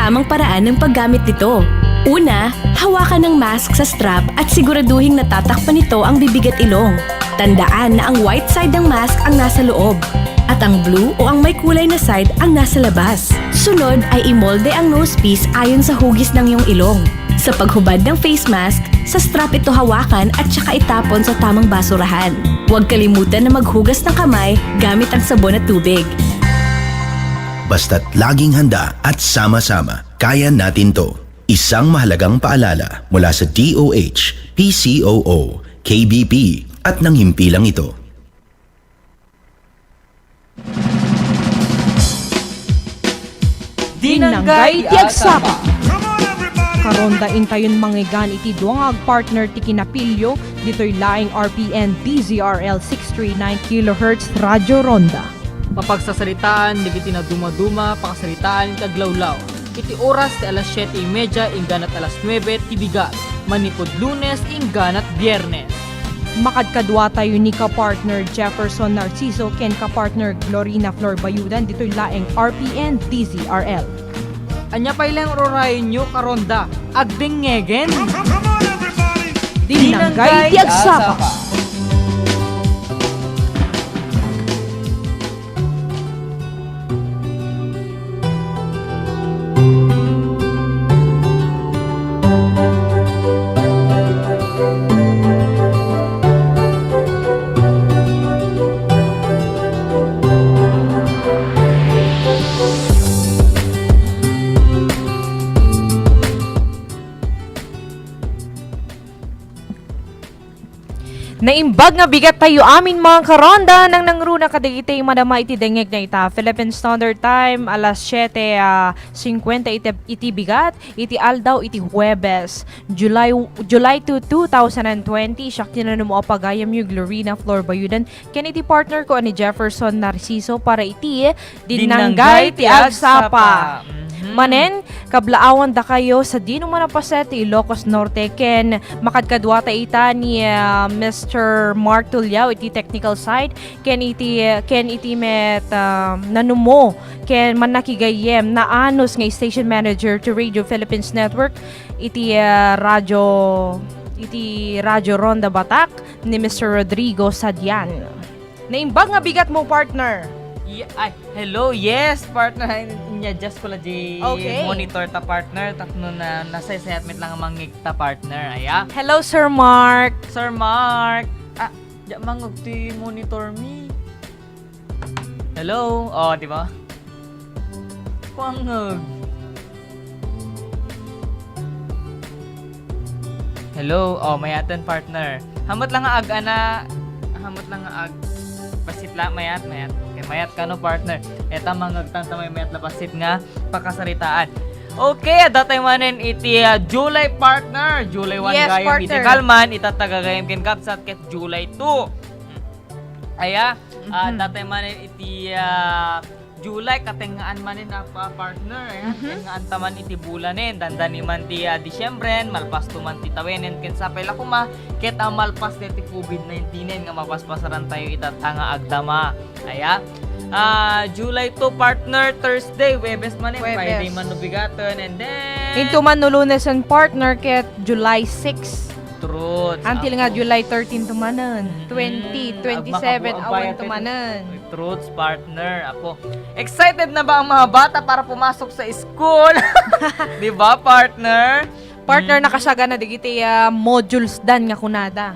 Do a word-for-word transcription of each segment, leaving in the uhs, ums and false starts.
Tamang paraan ng paggamit nito. Una, hawakan ang mask sa strap at siguraduhing natatakpan nito ang bibig at ilong. Tandaan na ang white side ng mask ang nasa loob at ang blue o ang may kulay na side ang nasa labas. Sunod ay imolde ang nose piece ayon sa hugis ng iyong ilong. Sa paghubad ng face mask, sa strap ito hawakan at saka itapon sa tamang basurahan. Huwag kalimutan na maghugas ng kamay gamit ang sabon at tubig. Basta't laging handa at sama-sama, kaya natin 'to. Isang mahalagang paalala mula sa D O H, P C O O, K B P, at ng himpilang ito. Dinanggay ti agsapa. Karonda intayon mangngeggan iti dua nga agpartner ti kinapilio ditoy laeng R P N D Z R L six three nine kilohertz Radyo Ronda. Papagsasaritaan dagiti nadumaduma, pakasaritaan iti aglawlaw. Iti oras ti alas siete y media ingganat alas nuebe ti bigat, manipud Lunes ingganat Biernes. Makadkaduatayo ni ka-partner Jefferson Narciso ken ka-partner Glorina Flor Bayudan ditoy laeng R P N D Z R L. Ania pay laeng urayonyo, Karonda? Agdengngegen! Dinanggay ti agsapa. Naimbag nga bigat tayo amin, mga karonda, nang nangruna kadagiti madama iti dengngegna ita. Philippine Standard Time, alas siete, ah, cincuenta iti, iti bigat, iti aldaw iti Huwebes, July, July two, two thousand and twenty. Siak ti nanumo a pagayamyo, Glorina Flor Bayudan, ken iti partner ko a ni Jefferson Narciso para iti Dinanggay ti agsapa. Mhm. Manen, kablaawandakayo sadino man a paset ti Ilocos Norte ken makadkaduata ita ni, ah, Mister Mark Tuliao iti technical side ken iti, ken iti met, ah, nanumo ken mannakigayyem naanus nga station manager ti Radio Philippines Network iti, ah, radyo, iti Radyo Ronda Batak ni Mister Rodrigo Sadian. Naimbag nga bigatmo, partner. Ye-, ay, hello, yes, partner. Ay, inya-adjust ko la di Okay. monitor ta, partner. Tapno na, nasaysayat met lang a mangngeg ta, partner. Aya. Hello, Sir Mark. Sir Mark. Ah, diak mangngeg ti monitor mi. Hello? Oh, di ba? Kuangeg. Hello? Oh, mayaten, partner. Hamot lang nga ag-ana, hamot lang nga ag-, bassit la, mayat, mayat. Okay, mayat kano, partner. Eta, mangngegtan ta may mayat la bassit nga pakasaritaan. Okay, adda tayo manen iti, ah, July, partner. July one Yes, gayam iti partner. kalman, ita taga gayam ken kabsat ket July two. Aya, ah, Mhm. adda tayo manen iti, ah, July, katengngaan manen a pa-, partner, eh. Mhm. Katengngaan ta man iti bulanen, dandani man ti, ah, Disiembren, malpasto man ti tawenen, ken sapay la koma, ket, ah, malpas ti covid nineteen nga mapaspasaran tayo ita ta nga agdama. Aya. Ah, July two, partner, Thursday, Webes manen, Webes. Friday man no bigaten, and then Into man no Lunes and partner, ket July six. Truth, Until nga apo. July thirteen to manen, Mm-mm. twenty, Ag-, twenty-seven, makabu-, awan agbayad to ito. manen. Truths, partner. Apo, excited na ba ang mga bata para pumasok sa school? Di ba, partner? Partner, Mm. nakasagana digiti, ah, modules dan nga kunada.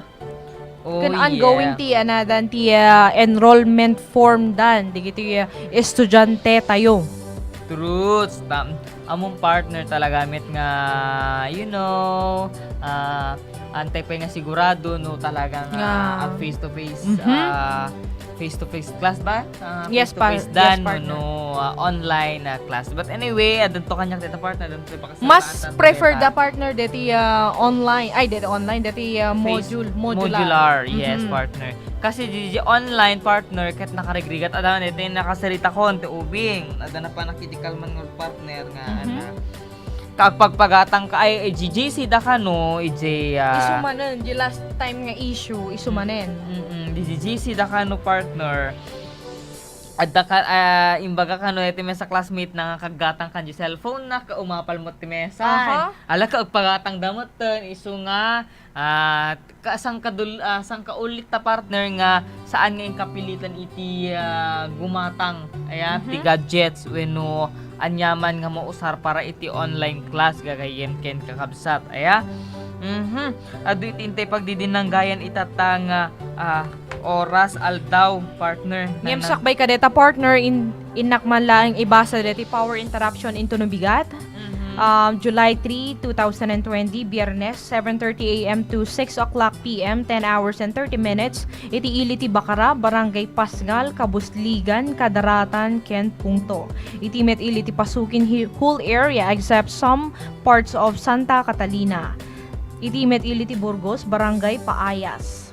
Oh, Kun ongoing yeah. ti, anadan ti, ah, enrollment form dan digiti, ah, estudiante tayo. Truths. Tam-, among partner talaga met nga, you know, ah, Antay pay nga sigurado no talaga nga Ah. ag face to face, Mhm. ah, face to face class ba? Ah, Yes, face to par-, face yes, dan no, partner. no, ah, online, ah, class. But anyway, addanto kaniak dita, partner, addanto pakasaritaan Mas ta prefer dita. da, partner, deti, ah, online, ay, deti online, deti, ah, Face-, module, modular. modular, yes, Mhm. partner. Kasi di, di online, partner, ket nakarigrigat, adda man deti nakasaritakon ti ubing. Adda na pa nakidikal man nga partner nga, Mhm. ana, Kapagpagatang ka, ay, i-G C da kano, iti, ah, Isu manen, di last time nga issue, isu Mm. manen. Mm-mm, di-, G C da kano, partner. Adda ka, ah, imbaga kano iti mesa classmate na nga kaggatang kan di cellphone na, ka umapal mo ti mesa. Aha. Ala ka, agpagatang da met ten, isu nga, ah, ka-, sangkadul-, ah, sangkaulit ta partner nga saan nga inkapilitan iti, ah, gumatang, aya, ti Mhm. gadgets wenno aniaman nga mausar para iti online class, gagayyem ken kakabsat, aya. Mhm. Adu iti intay pagdidinanggayan itata nga, ah, oras, aldaw, partner. Ngem Nang-, sakbay kadeta, partner, in-, innak man laeng ibasa deti power interruption intono bigat. Mhm. Um, July three, two thousand and twenty, Biyernes, seven thirty a m to six o'clock p m, ten hours and thirty minutes, iti ili ti Bacara, Barangay Pasngal, Kabusligan, Kadaratan, ken Pungto. Iti met ili ti Pasukin hi-, whole area except some parts of Santa Catalina. Iti met ili ti Burgos, Barangay Paayas.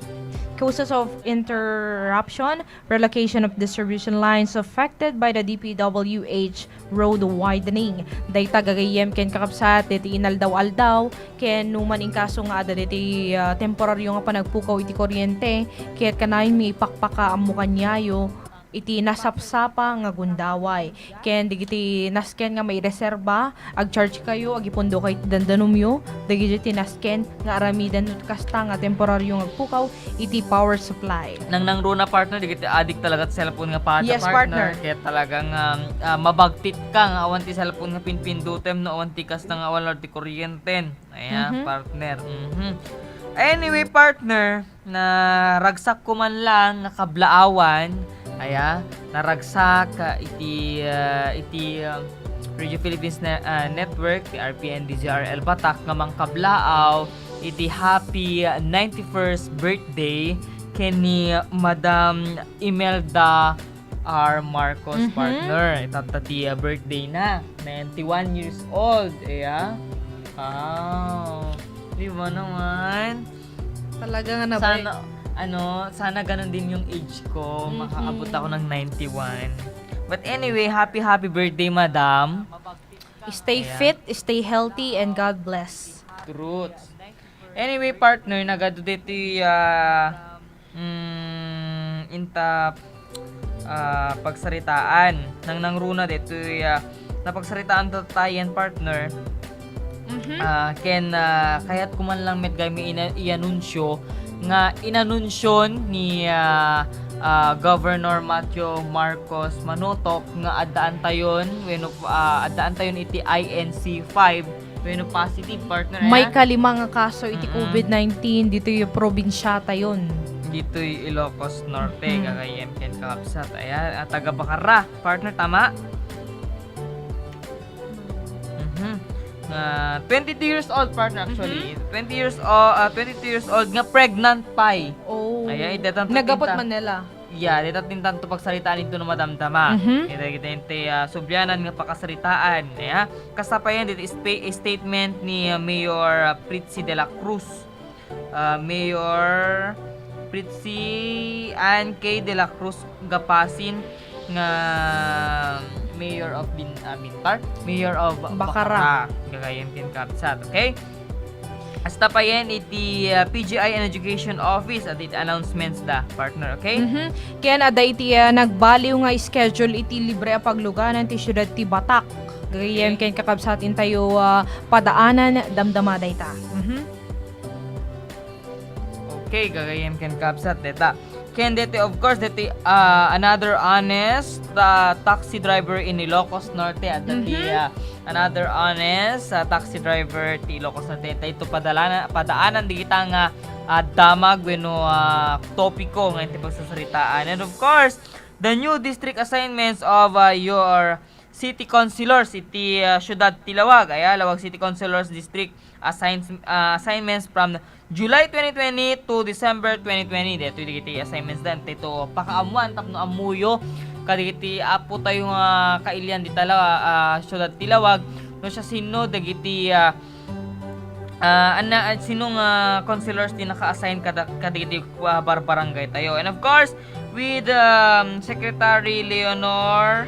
Causes of interruption, relocation of distribution lines affected by the D P W H road widening. Dayta gagayyem ken kakabsat, deti inaldaw-aldaw, ken numan inkaso nga adda deti, ah, temporario nga panagpukaw iti kuryente, ket kanayon nga ipakpakaammo kaniayo iti nasapsapa nga gundaway. Ken dagiti nasken nga maireserba, agcharge kayo, agipundo kayo iti dandanumyo, dagiti nasken nga aramiden no kasta nga temporario nga agpukaw iti power supply. Nangnangruna, partner, dagiti adik talaga ti cellphone nga pada, Yes, partner. Partner. Kaya talagang, um, ah, mabagtit ka nga awan ti cellphone nga pinpindutem no awan ti kasta nga awan ti kuryenten. Ayan, Mhm. partner. Mhm. Anyway, partner, naragsak ko man lang nga kablaawan, aya, naragsak, ah, iti, ah, iti, ah, Radio Philippines ne-, ah, Network, ti R P N D Z R L Batak, nga mangkablaaw iti happy ninety-first birthday ken ni Madam Imelda R Marcos, Mhm. partner. Itatta ti, ah, birthday na. Ninety-one years old, iya. Wow. Di ba naman? Talaga nga nabay- Sana, ano, sana ganun din yung age ko. Mhm. Makaabot ako ng ninety-one. But anyway, happy, happy birthday, madam. Stay Ayan. fit, stay healthy, and God bless. Truth. Anyway, partner, nagadu ditoy, ah, mm, inta, ah, pagsaritaan. Nangnangruna ditoy, ah, napagsaritaan ta tayen, partner. Mhm. Ah, ken, ah, kayat ko man lang met gayam ina-, i-anunsyo nga inanunsion ni, ah, ah, Governor Matthew Marcos Manotok nga addaan tayon, wenno, ah, addaan tayon iti I N C five wenno positive, partner, May ayan. kalima nga kaso iti Mm-mm. covid nineteen ditoy probinsyatayon. Ditoy Ilocos Norte, Mhm. gagayyem ken kakabsat. Ayan, ah, taga Bacara, partner, tama? Mhm. Ah, twenty-two years old, partner, actually. Mhm. Twenty years old, ah, twenty-two years old nga pregnant pay. Oh. Ayan, iti tanto Nagapot tinta- Manila. Yeah, dita tintanto pagsaritaan ito no madamdama. Mhm. Ita, ita, ita, ah, sublianan nga pakasaritaan, ya. Kasapayan diti spa-, statement ni, ah, Mayor, ah, Fritzy de la Cruz. Ah, Mayor Fritzy Ann K. de la Cruz Gapasin nga Mayor of Bin-, ah, Bintar, Mayor of Bacara. Bacara. Gagayyem ken kabsat, okay? Hasta payen iti, ah, P G I and Education Office at iti announcements da, partner, okay? Mhm. Ken adda iti, ah, nagbaliw nga schedule iti libre a pagluganan ti siudad ti Batak. Gagayyem Okay. ken kakabsat intayo, ah, padaanan, damdama dayta. Mhm. Okay, gagayyem ken kabsat dayta. Ken deti, of course, deti, ah, another honest, ah, taxi driver in Ilocos Norte. Adda ti, Mhm. ah, another honest, ah, taxi driver ti Ilocos Norte. Ita ito padalana-, padaanan digita nga, ah, damag wenno, ah, topiko nga iti pagsasaritaan. And of course, the new district assignments of, ah, your city councilors iti, ah, siudad ti Laoag. Aya, Laoag City Councilors District assigns-, ah, assignments from July twenty twenty to December twenty twenty. Daytoy dagiti assignments da, ito pakaammuan tapno ammuyo kadagiti apo tayo nga kailian dita la-, ah, siudad ti Laoag. No siasino dagiti, ah, ah, anna, ah, sino nga councilors ti naka-assign kada, kadagiti, ah, barbarangay tayo. And of course, with, um, Secretary Leonor,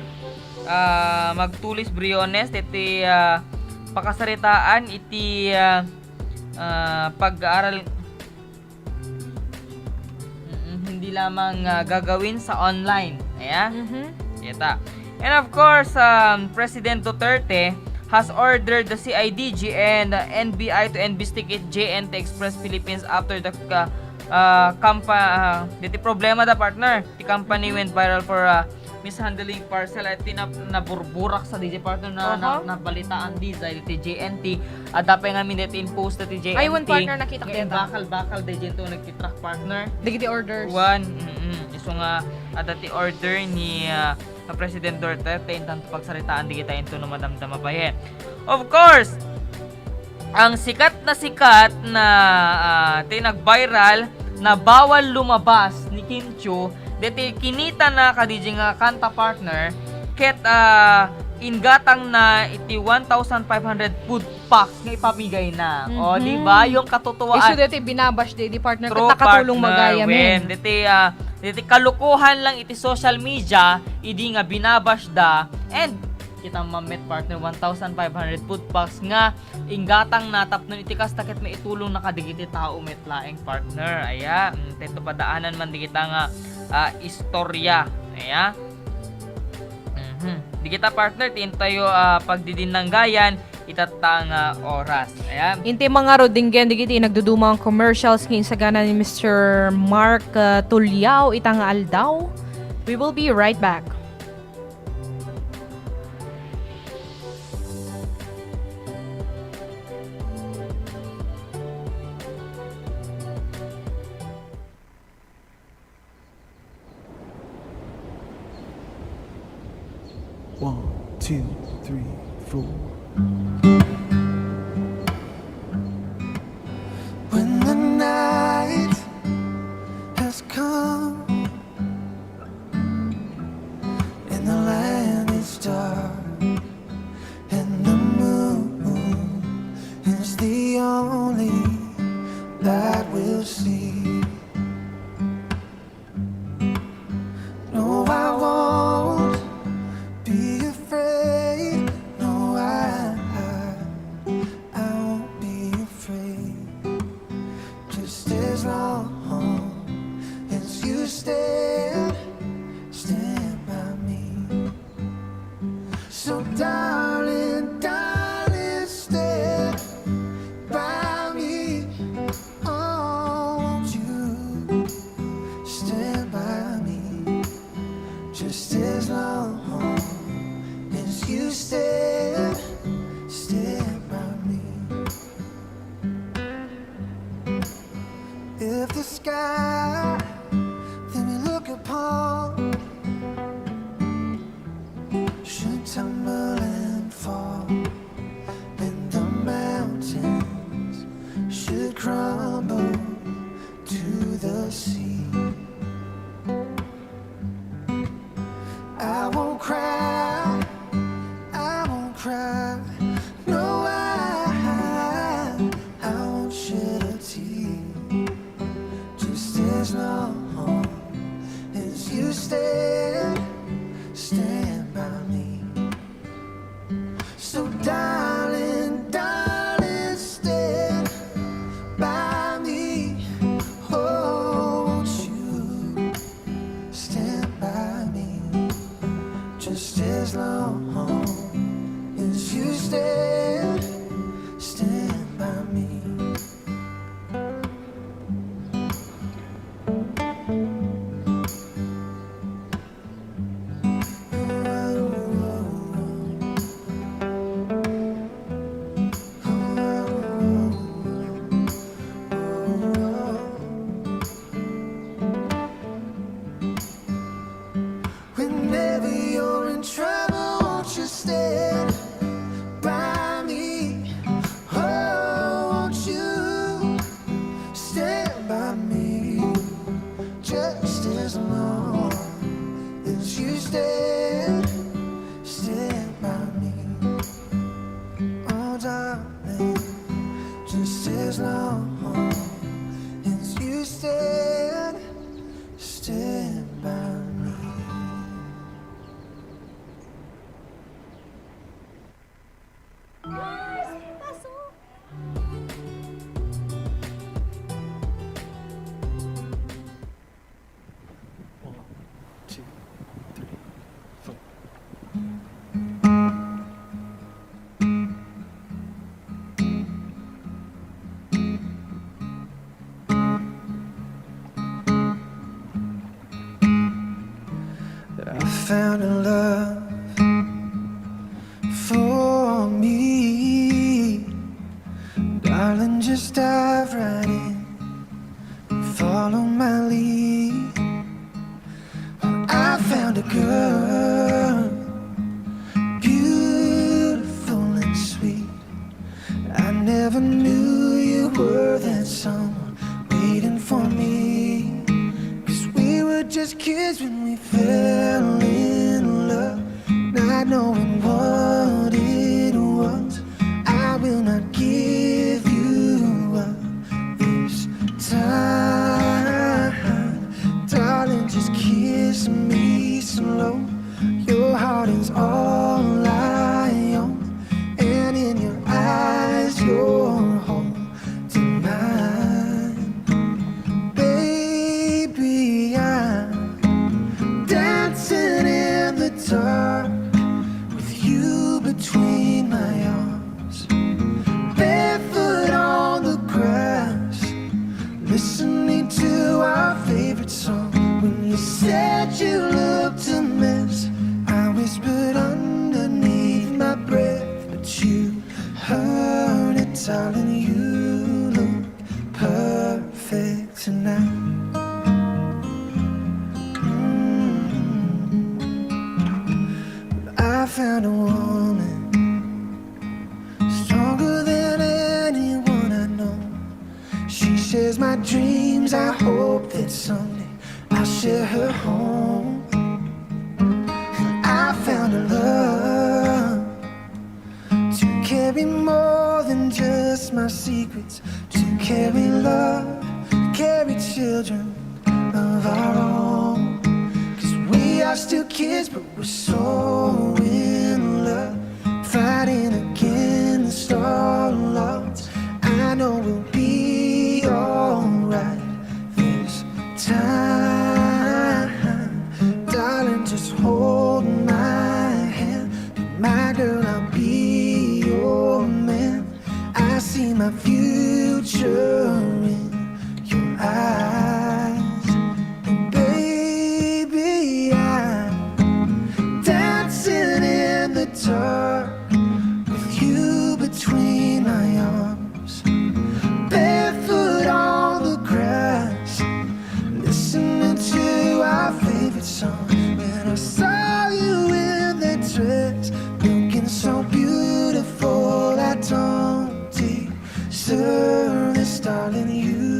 ah, Magtulis Briones, iti, ah, pakasaritaan iti, ah, ah, pag-aaral, mm, hindi lamang, ah, gagawin sa online. Ayan. Mhm. Kita. And of course, um, President Duterte has ordered the C I D G and, uh, N B I to investigate J N T Express Philippines after the, uh, uh, kampa-, uh, diti problema da, partner. The company went viral for, uh, mishandling parcel. Ay, tinap-, naburburak sa D J, partner, na, na, Aha. nabalitaan di dahil ti J N T. Adda pay ngamin deti impost ti J N T. Ay, wen, partner, nakita nga kita. Imbakal-bakal daytoy nagtitruck, partner. Dagiti orders. Wen, mm-mm. Isu nga, adda ti order ni, ah, nga President Duterte, intanto pagsaritaan dagita intono madamdama bayen. Of course, ang sikat na sikat na, ah, ti nag-viral na Bawal Lumabas ni Kim Chiu, deti kinitana kadaydiay nga kanta, partner, ket, ah, inggatangna iti one thousand five hundred food packs nga ipamigayna. O, di ba? Mhm. Yung katotohaan. Isu deti binabash di, di, partner, ket nakatulong, partner, magayam, wen, eh. Deti, ah, deti kalokohan lang iti social media, idi nga binabash da. And kita man met, partner, one thousand five hundred food packs nga inggatangna tapno iti kasta ket maitulongna kadagiti tao met laeng, partner. Aya, mm, daytoy padaanan man dagita nga, ah, istorya. Aya. Mhm. Dagita, partner, ti intayo, ah, pagdidinnanggayan itatta nga oras. Ayan. Inti man ngarud, denggen dagiti nagduduma nga commercials nga insagana ni Mister Mark, ah, Tuliao ita nga aldaw. We will be right back. One, two, three, four. When the night has come and the land is dark and the moon is the only light we'll see. No, I won't be afraid. No, I, I, I won't be afraid. Just as long as you stand, stand by me. So, darling, darling, stand by me. Oh, won't you stand by me? Just as long as you stand, stand by me. If the sky that we look upon should tumble and fall, and the mountains should crumble to the sea, I won't cry, I won't cry. No, I, I won't shed a tear. Just as long as you stand, stand by me. So, darling, darling, stand by me. Oh, won't you stand by me? Just as long as you stand, stand by me. Whenever you're in trouble, won't you stand by me? Oh, won't you stand by me? Just as long as you stand, stand by me. Oh, darling, just as long as you stand, stand by me. One, two, three, four. found a love for me. Darling, just dive right in and follow my lead. I found a girl, beautiful and sweet. I never knew you were that someone waiting for me. 'Cause we were just kids when we fell in love, not knowing what it was. I will not give you up this time. Darling, just kiss me slow. Your heart is all I own, and in your eyes, you're holding mine. Baby, I'm dancing in the dark with you between my arms, barefoot on the grass, listening to our favorite song. When you said you looked a mess, I whispered underneath my breath, but you heard it, darling. You look perfect tonight. Mm. But I found a woman stronger than anyone I know. She shares my dreams. I hope that someday I'll share her home. I found a love to carry more than just my secrets, to carry love, carry children of our own. 'Cause we are still kids, but we're so in love, fighting against all odds. I know we'll be alright this time. Darling, just hold my hand. Be my girl, I'll be your man. I see my future in your eyes. And baby, I'm dancing in the dark with you between my arms, barefoot on the grass, listening to our favorite song. When I saw you in that dress, looking so beautiful, I don't deserve this, darling. You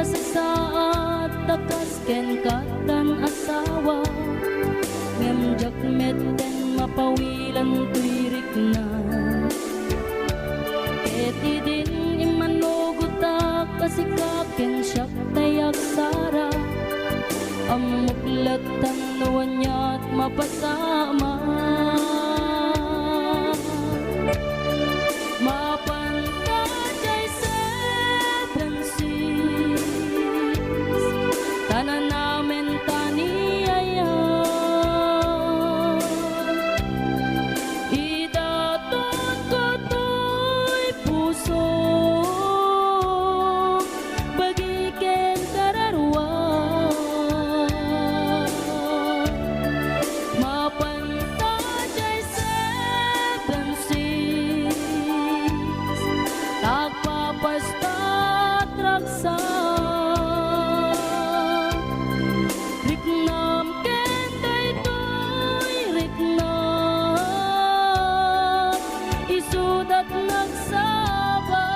Sasaat ta kas ken kaddan asawa, ngem diak metten mapawilan toy rikna. Ket idin immanugotak a sika ken siak tay agsara, ammok latta no aniat mapasamak. Mapanta jay seven seas, ta nanamen ta ni aya. Idatonko toy puso, bagi ken kararuak. Mapanta jay seven seas, ta agpapastat ragsak. Riknam ken daytoy riknak, isudat nagsabat.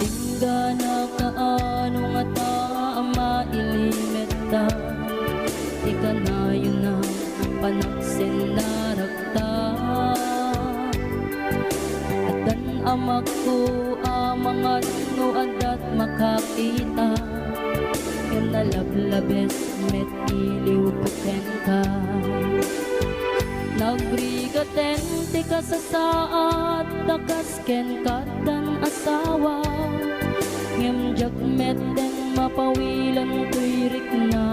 Inggana kaano ngata a mailimetta ti kanayon a panagsennarakta. Addan amakko a mangan no addat makakita, ngem nalablabes met iliwko kenka. Nagrigaten ti kasasaat ta kas ken kaddan asawa, ngem diak metten mapawilan toy rikna.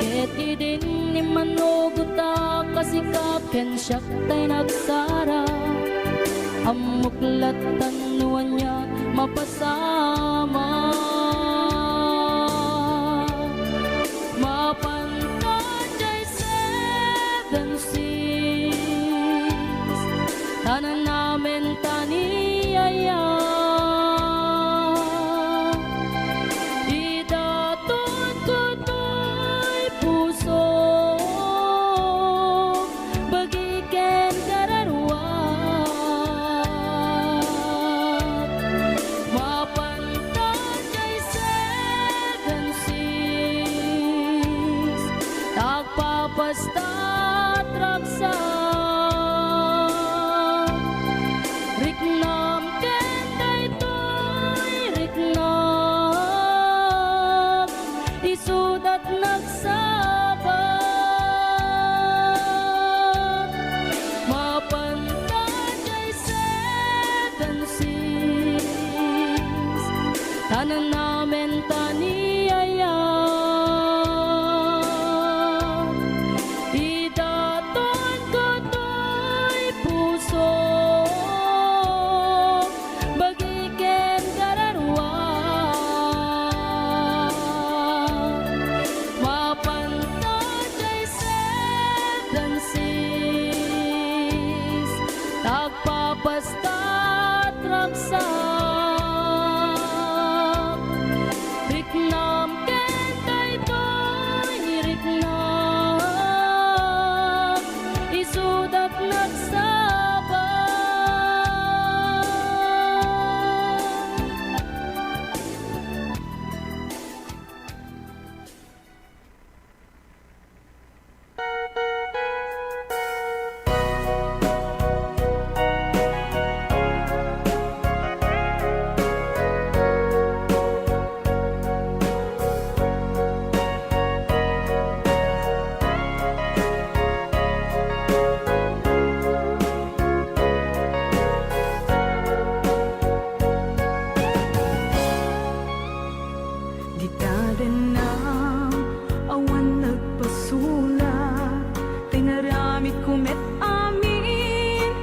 Ket idin immanugotak a sika ken siak tay nagsara, ammok latta no ania mapasamak. Mapanta jay seven seas, ta nanamen ta ni aya. Idatonko toy puso, bagi ken kararuak. Mapanta jay seven seas, ta agpapastat ragsak. Riknam ken daytoy riknak, isudat nagsabat. Mapanta jay seven seas, ta nanamen ta ni aya. Idatonko toy puso, bagi ken kararuak. Mapanta jay seven seas, ta agpapastat ragsak. Riknam ken daytoy riknak, isudat nagsabat. Dita dennam, awan nagpasulak, ta inaramidko met amin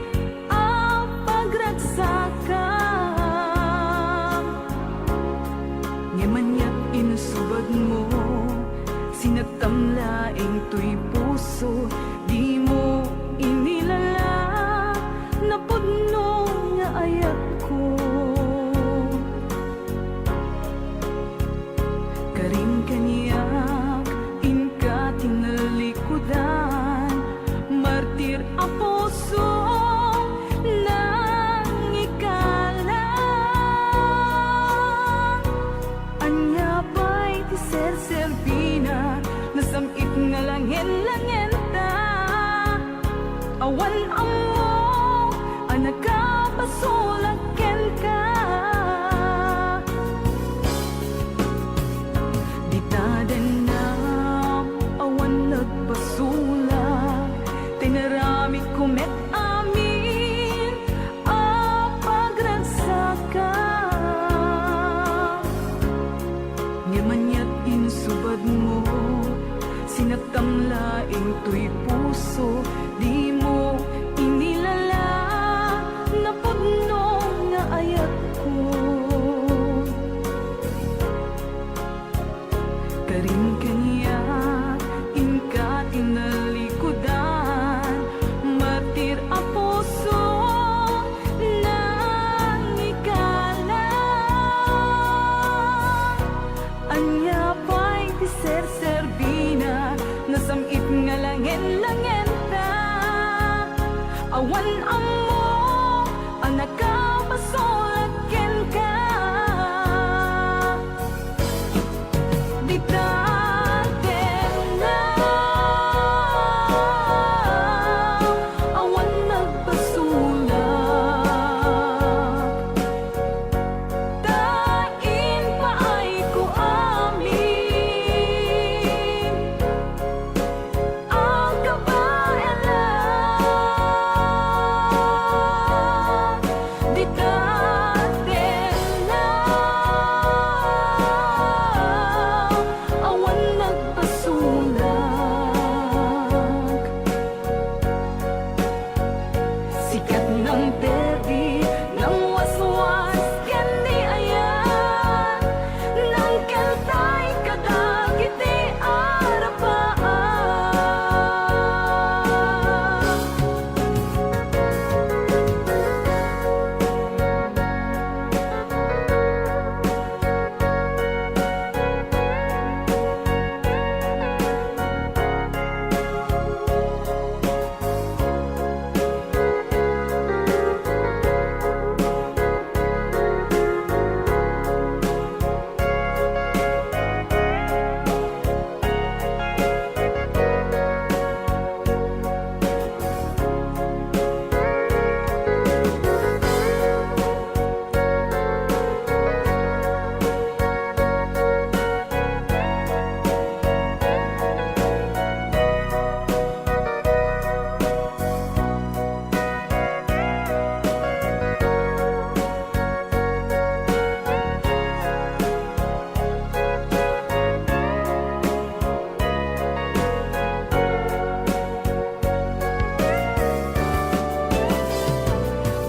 a pagragsakam. Ngem aniat insubagmo, sinagtam laeng toy puso, dimo inilala, napudno nga ayatko. Toy puso, dimo inilala, napudno nga ayatko. Karin kaniak, inka tinalikudan, martir a puso, nangikala. Ania pay ti serserbina, nasam-it nga langen-langenta. Awan ammo a nakabasolak kenka. Dita tenna, awan nagbasolak. Ta impaayko amin a kabaelan. Dita tenna, awan nagbasolak. Sikat nang perdi, nang waswas ken ni ayan, nang keltay kadagiti arapaan.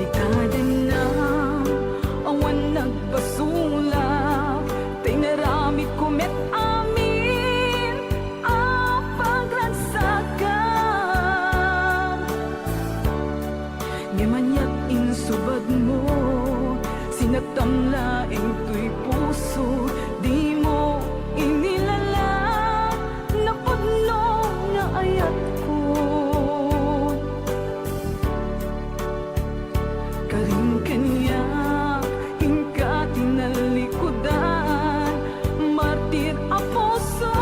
Dita tenna, awan nagbasolak, ta inaramidko met amin a pagragsakam. Ngem ania't insubadmo, sinaktam laeng toy puso, dimo inilala, napudno nga ayatko. Karin kaniak, inka tinalikudan, martir a puso,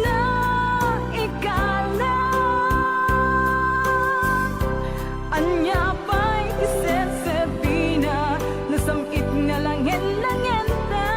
naikalan. Ania pay ti serserbina, nasam-it nga langen-langenta.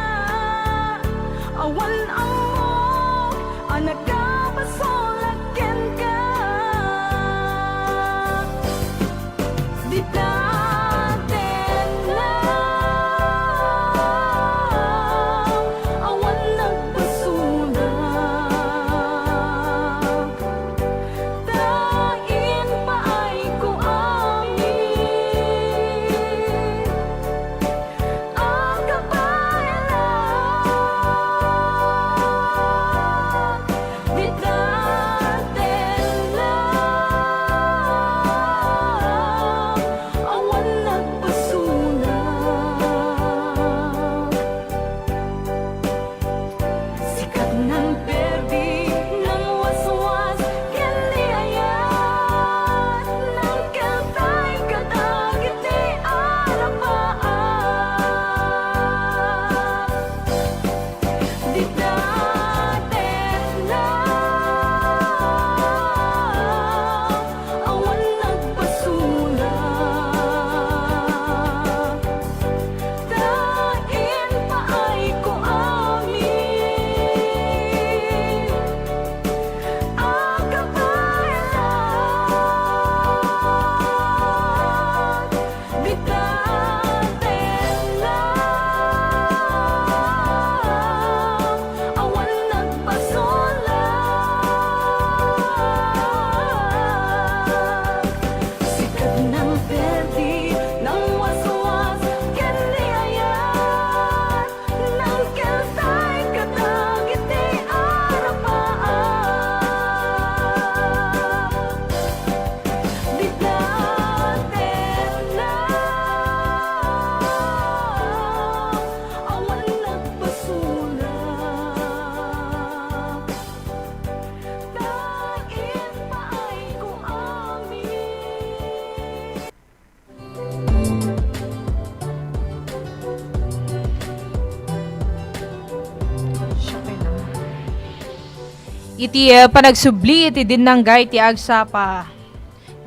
Iti, ah, panagsubli iti dinnanggay ti agsapa.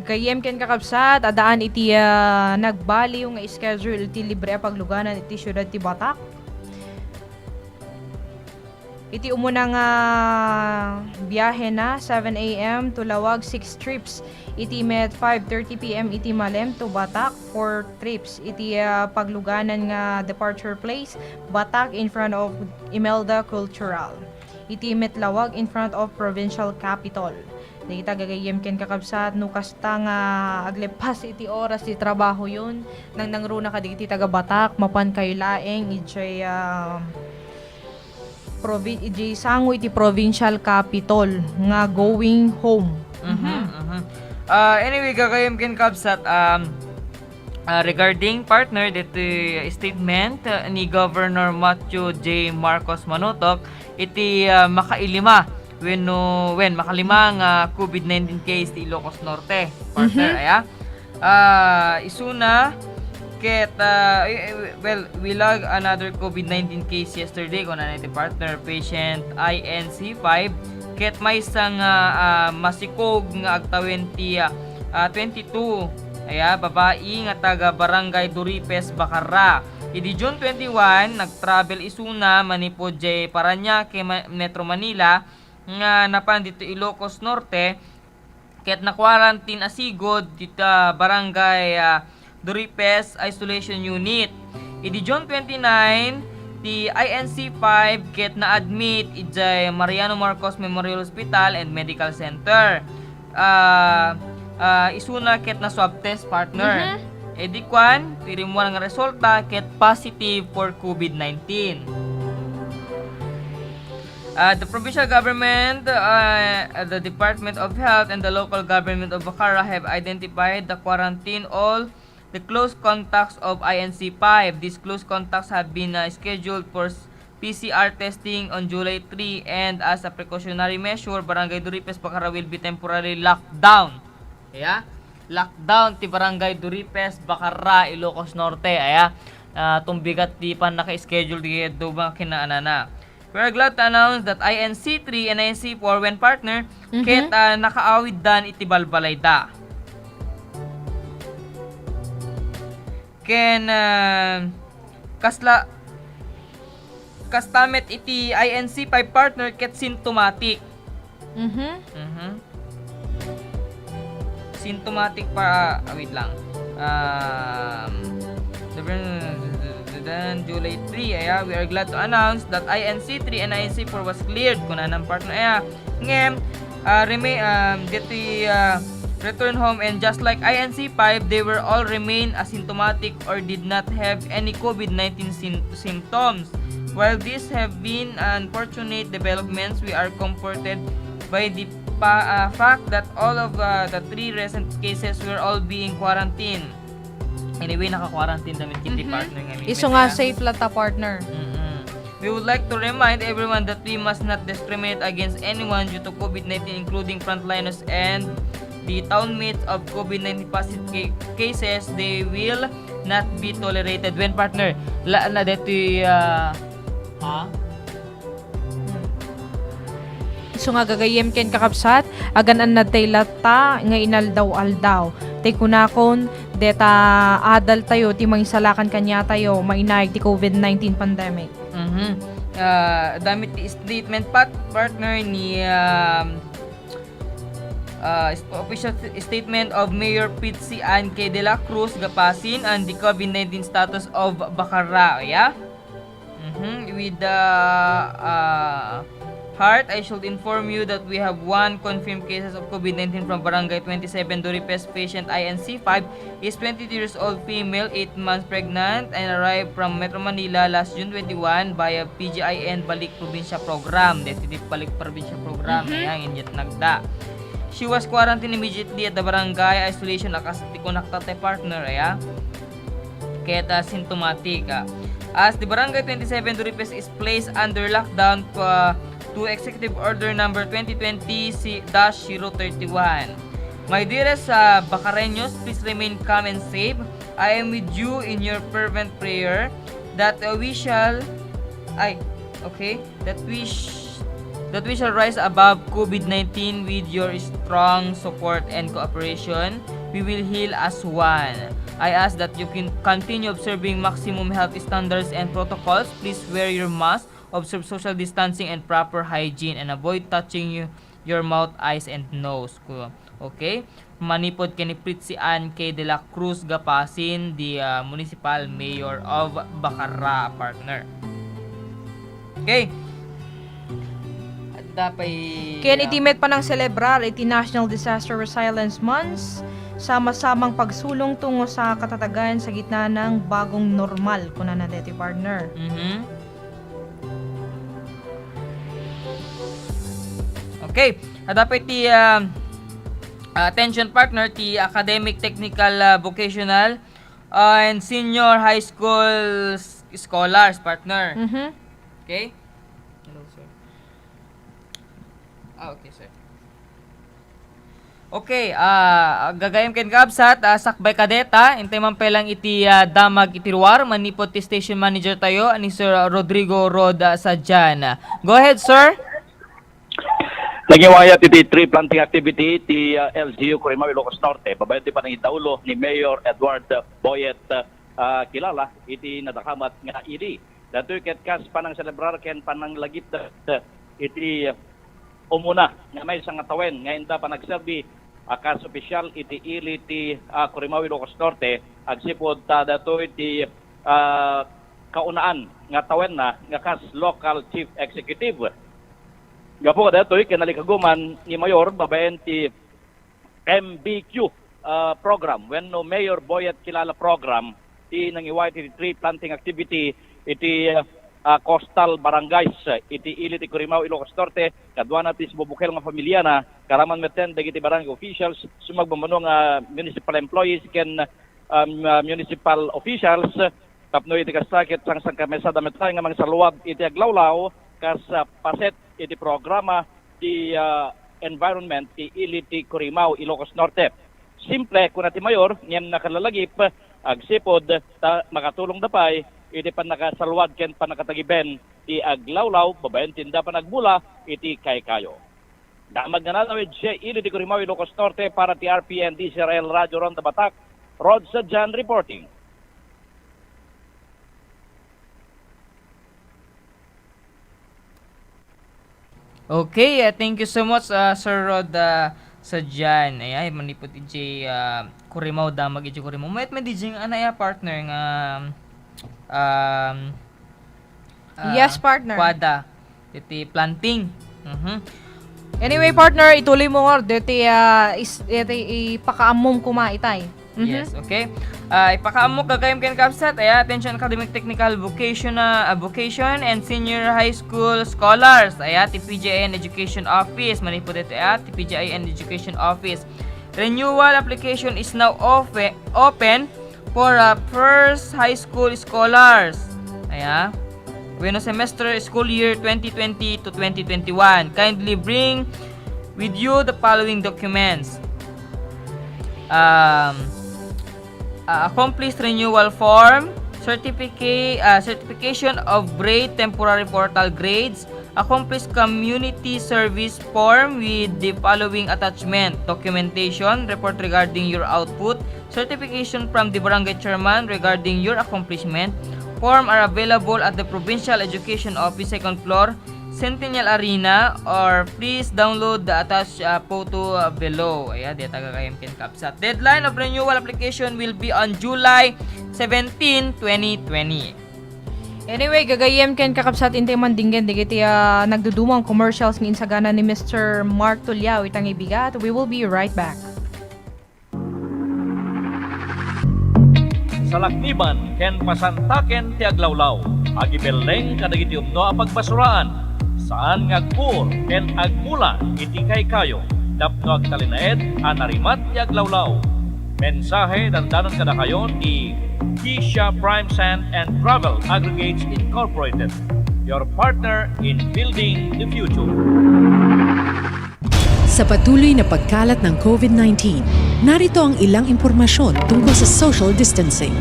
Gayyem ken kakabsat, addaan iti, ah, nagbaliw nga schedule iti libre a pagluganan iti siudad ti Batak. Iti umuna nga biahe na, seven a m to Laoag, six trips. Iti met, five thirty p m iti Malem to Batak, four trips. Iti, ah, pagluganan nga departure place, Batak in front of Imelda Cultural. Iti met Laoag in front of Provincial Capitol. Dagita gagayyem ken kakabsat, no kasta nga aglepas iti oras ti trabahoyon, nangnangruna kadagiti taga-Batak, mapankayo laeng idiay, ah, provi-, idiay sango iti Provincial Capitol nga going home. Mhm, mhm. Ah, anyway, gagayyem ken kabsat, um, ah, regarding, partner, ditoy statement, ah, ni Governor Matthew J. Marcos Manutok iti, ah, makailima wenno, wen, makalima nga COVID nineteen case ti Ilocos Norte, partner, Mhm. aya. Ah, isuna ket, ah, eh, eh, well, we log another COVID nineteen case yesterday, kunana iti, partner, patient I N C five, ket maysa nga, ah, masikog nga agtawen ti, ah, ah, twenty-two, aya, babai nga taga Barangay Duripes, Bacarra. Idi June twenty-one, nag-travel isuna manipud jay Parañaque, Ma-, Metro Manila, nga napan dito Ilocos Norte, ket na-quarantine a sigud dita Barangay, ah, Duripes Isolation Unit. Idi June twenty-nine, ti I N C five ket na-admit idiay Mariano Marcos Memorial Hospital and Medical Center. Ah, ah, isuna ket na-swab test, partner. Mhm. Idi kuan, ti rimmuar nga resulta ket positive for COVID nineteen. Uh, the provincial government, uh, the Department of Health, and the local government of Bacarra have identified the quarantine all the close contacts of I N C five. These close contacts have been, uh, scheduled for s-, P C R testing on July three, and as a precautionary measure, Barangay Duripes, Bacarra will be temporarily locked down. Aya? Lockdown ti Barangay Duripes, Bacarra, Ilocos Norte. Aya? Ah, tumbigat ti pannaka-schedule ti adu nga kinaanana. We are glad to announce that I N C three and I N C four, when partner, Mhm. ket, ah, nakaawiddan iti balbalayda. Ken, ah, kasla-, kasta met iti I N C five, partner, ket symptomatic. Mhm. Mhm. Symptomatic pa, ah, wait lang. Um, the, then July three, aya, we are glad to announce that I N C three and I N C four was cleared. Kunana, partner, aya, ngem, ah, remain, um, get the, ah, return home, and just like I N C five, they were all remain asymptomatic or did not have any COVID nineteen syn-, symptoms. While these have been unfortunate developments, we are comforted by the pa-, ah, fact that all of, ah, the three recent cases were all being quarantined. Anyway, naka-quarantine damit kiti Mhm. partner nga Isu nga safe latta, partner. Mm-mm. We would like to remind everyone that we must not discriminate against anyone due to COVID nineteen, including frontliners and the townmates of COVID nineteen positive ca-, cases. They will not be tolerated. When, partner, la na detoy, ah, ha? Isu nga gagayyem ken kakabsat, agan-annad tay latta nga inaldaw-aldaw. Tay kunakon, deta adaltayo ti mangisalakan kaniatayo, mainaig ti COVID nineteen pandemic. Mhm. Ah, damit ti statement pat-, partner ni, um, ah, is-, official st-, statement of Mayor Pitsy Ann K. De La Cruz, Gapasin, on the COVID nineteen status of Bacarra, ya? Mhm. With the, ah, heart, I should inform you that we have one confirmed cases of COVID nineteen from Barangay twenty-seven, Duripes, patient I N C five, is twenty-two years old female, eight months pregnant, and arrived from Metro Manila last June twenty-one via P G I N Balik Probinsya Program. Detoy ti Balik Probinsya Program, Mhm. ayan, injet nagda. She was quarantined immediately at the barangay isolation, a kas ti kunakta ti partner, aya. Ket, ah, symptomatic, ah. As the Barangay twenty-seven Duripes is placed under lockdown pa, to Executive Order number twenty twenty dash zero thirty-one. My dearest, ah, Bacareños, please remain calm and safe. I am with you in your fervent prayer that, uh, we shall, ay, okay, that we sh-, that we shall rise above COVID nineteen with your strong support and cooperation. We will heal as one. I ask that you can continue observing maximum health standards and protocols. Please wear your mask, observe social distancing and proper hygiene, and avoid touching you, your mouth, eyes, and nose. Ku-, okay? Manipud ken ni Fritzy Ann K. de la Cruz Gapasin, the, ah, Municipal Mayor of Bacarra, partner. Okay. Adda pay, ken iti ah, met panangselebrar iti National Disaster Resilience Month, sama-samang pagsulong tungo sa katatagan sa gitna ng bagong normal, kunana deti, partner. Mhm. Okay. Adda pay ti, ah, attention, partner, ti academic, technical, ah, vocational, ah, and senior high school s-, scholars, partner. Mhm. Okay? Hello, sir. Ah, okay, sir. Okay, ah, gagayem ken kabsat, ah, sakbay kadeta, intay man pay lang iti, ah, damag iti ruar, manipud ti station manager tayo, ni Sir Rodrigo Rod, ah, Sadian. Go ahead, sir. Nangiwayat iti tree planting activity ti, ah, L G U Curimaw, Ilocos Norte, babaen ti panangidaulo ni Mayor Edward Boyet, ah, Kilala iti nadakamat nga ili. Datoy ket kas panangselebrar ken pananglagipda iti umuna nga maysa nga tawen nga inda panagserbi a kas opisyal iti ili ti, ah, Curimaw, Ilocos Norte, agsipud ta datoy ti, ah, kaunaan nga tawenna nga kas local chief executive. Gapu kadaytoy, kinalikaguman ni Mayor babaen ti M B Q, ah, program wenno Mayor Boyet Kilala program ti nangiwayat iti tree planting activity iti, ah, coastal barangays, ah, iti ili ti Curimaw, Ilocos Norte. Kaduana ti sibubukel nga familiana, karaman metten dagiti barangay officials, sumagmamano nga municipal employees ken, um, ah, municipal officials, tapno iti kasta ket sangsangkamiasada met nga mangsalluag iti aglawlaw kas, ah, paset iti programa ti, ah, environment ti ili ti Curimaw, Ilocos Norte. Simple, kuna ti Mayor, ngem nakalalagip agsipud ta makatulongda pay iti pannakasalluad ken pannakatagiben ti aglawlaw babaen ti inda panagbula iti kaykayo. Damag nga nanawid, J. Ili ti Curimaw, Ilocos Norte, para ti R P N D C R L Radio Ronda Batak, Rod Sadian reporting. Okay, ah, thank you so much, ah, Sir Rod, ah, Sadian. Ay, ay, manipud iti, ah, Curimaw, damag iti Curimaw. Mayat met iti nga anay a partner nga, um, ah, yes, partner. Kuada, iti planting. Mhm. Anyway, partner, ituloy mo nga, deti, ah, is-, deti ipakaammom kuma itay. Mhm. Yes, okay. Ah, ipakaammok gagayem ken kabsat, aya, attention academic technical vocational, ah, vocation and senior high school scholars, aya, ti P G I N Education Office, manipud iti, aya, ti P G I N Education Office. Renewal application is now ofe-, open for, ah, first high school scholars. Aya. Wenno semester school year twenty twenty to twenty twenty-one. Kindly bring with you the following documents. Um, uh, accomplished renewal form, certificate, uh, certification of grade, temporary portal grades, accomplished community service form with the following attachment: documentation, report regarding your output, certification from the barangay chairman regarding your accomplishment. Form are available at the Provincial Education Office, second floor, Centennial Arena, or please download the attached, uh, photo, uh, below. Ayan, deta gagayem ken kabsat. Deadline of renewal application will be on July seventeen, twenty twenty. Anyway, gagayem ken kakabsat, intay man dinggen dagiti, ah, nagdudumang commercials nga insagana ni Mister Mark Tuliao ita nga ibigat. We will be right back. Salakniban ken pasantaken ti aglawlaw, agibelleng kadagiti umno a pagbasuraan. Saan nga agpuor ken agmula iti kaykayo tapno agtalinaed a narimat ti aglawlaw. Mensahe dandanon kadakayo ti Kisha Prime Sand and Gravel Aggregates Incorporated, your partner in building the future. Sa patuloy na pagkalat ng COVID nineteen, narito ang ilang impormasyon tungkol sa social distancing.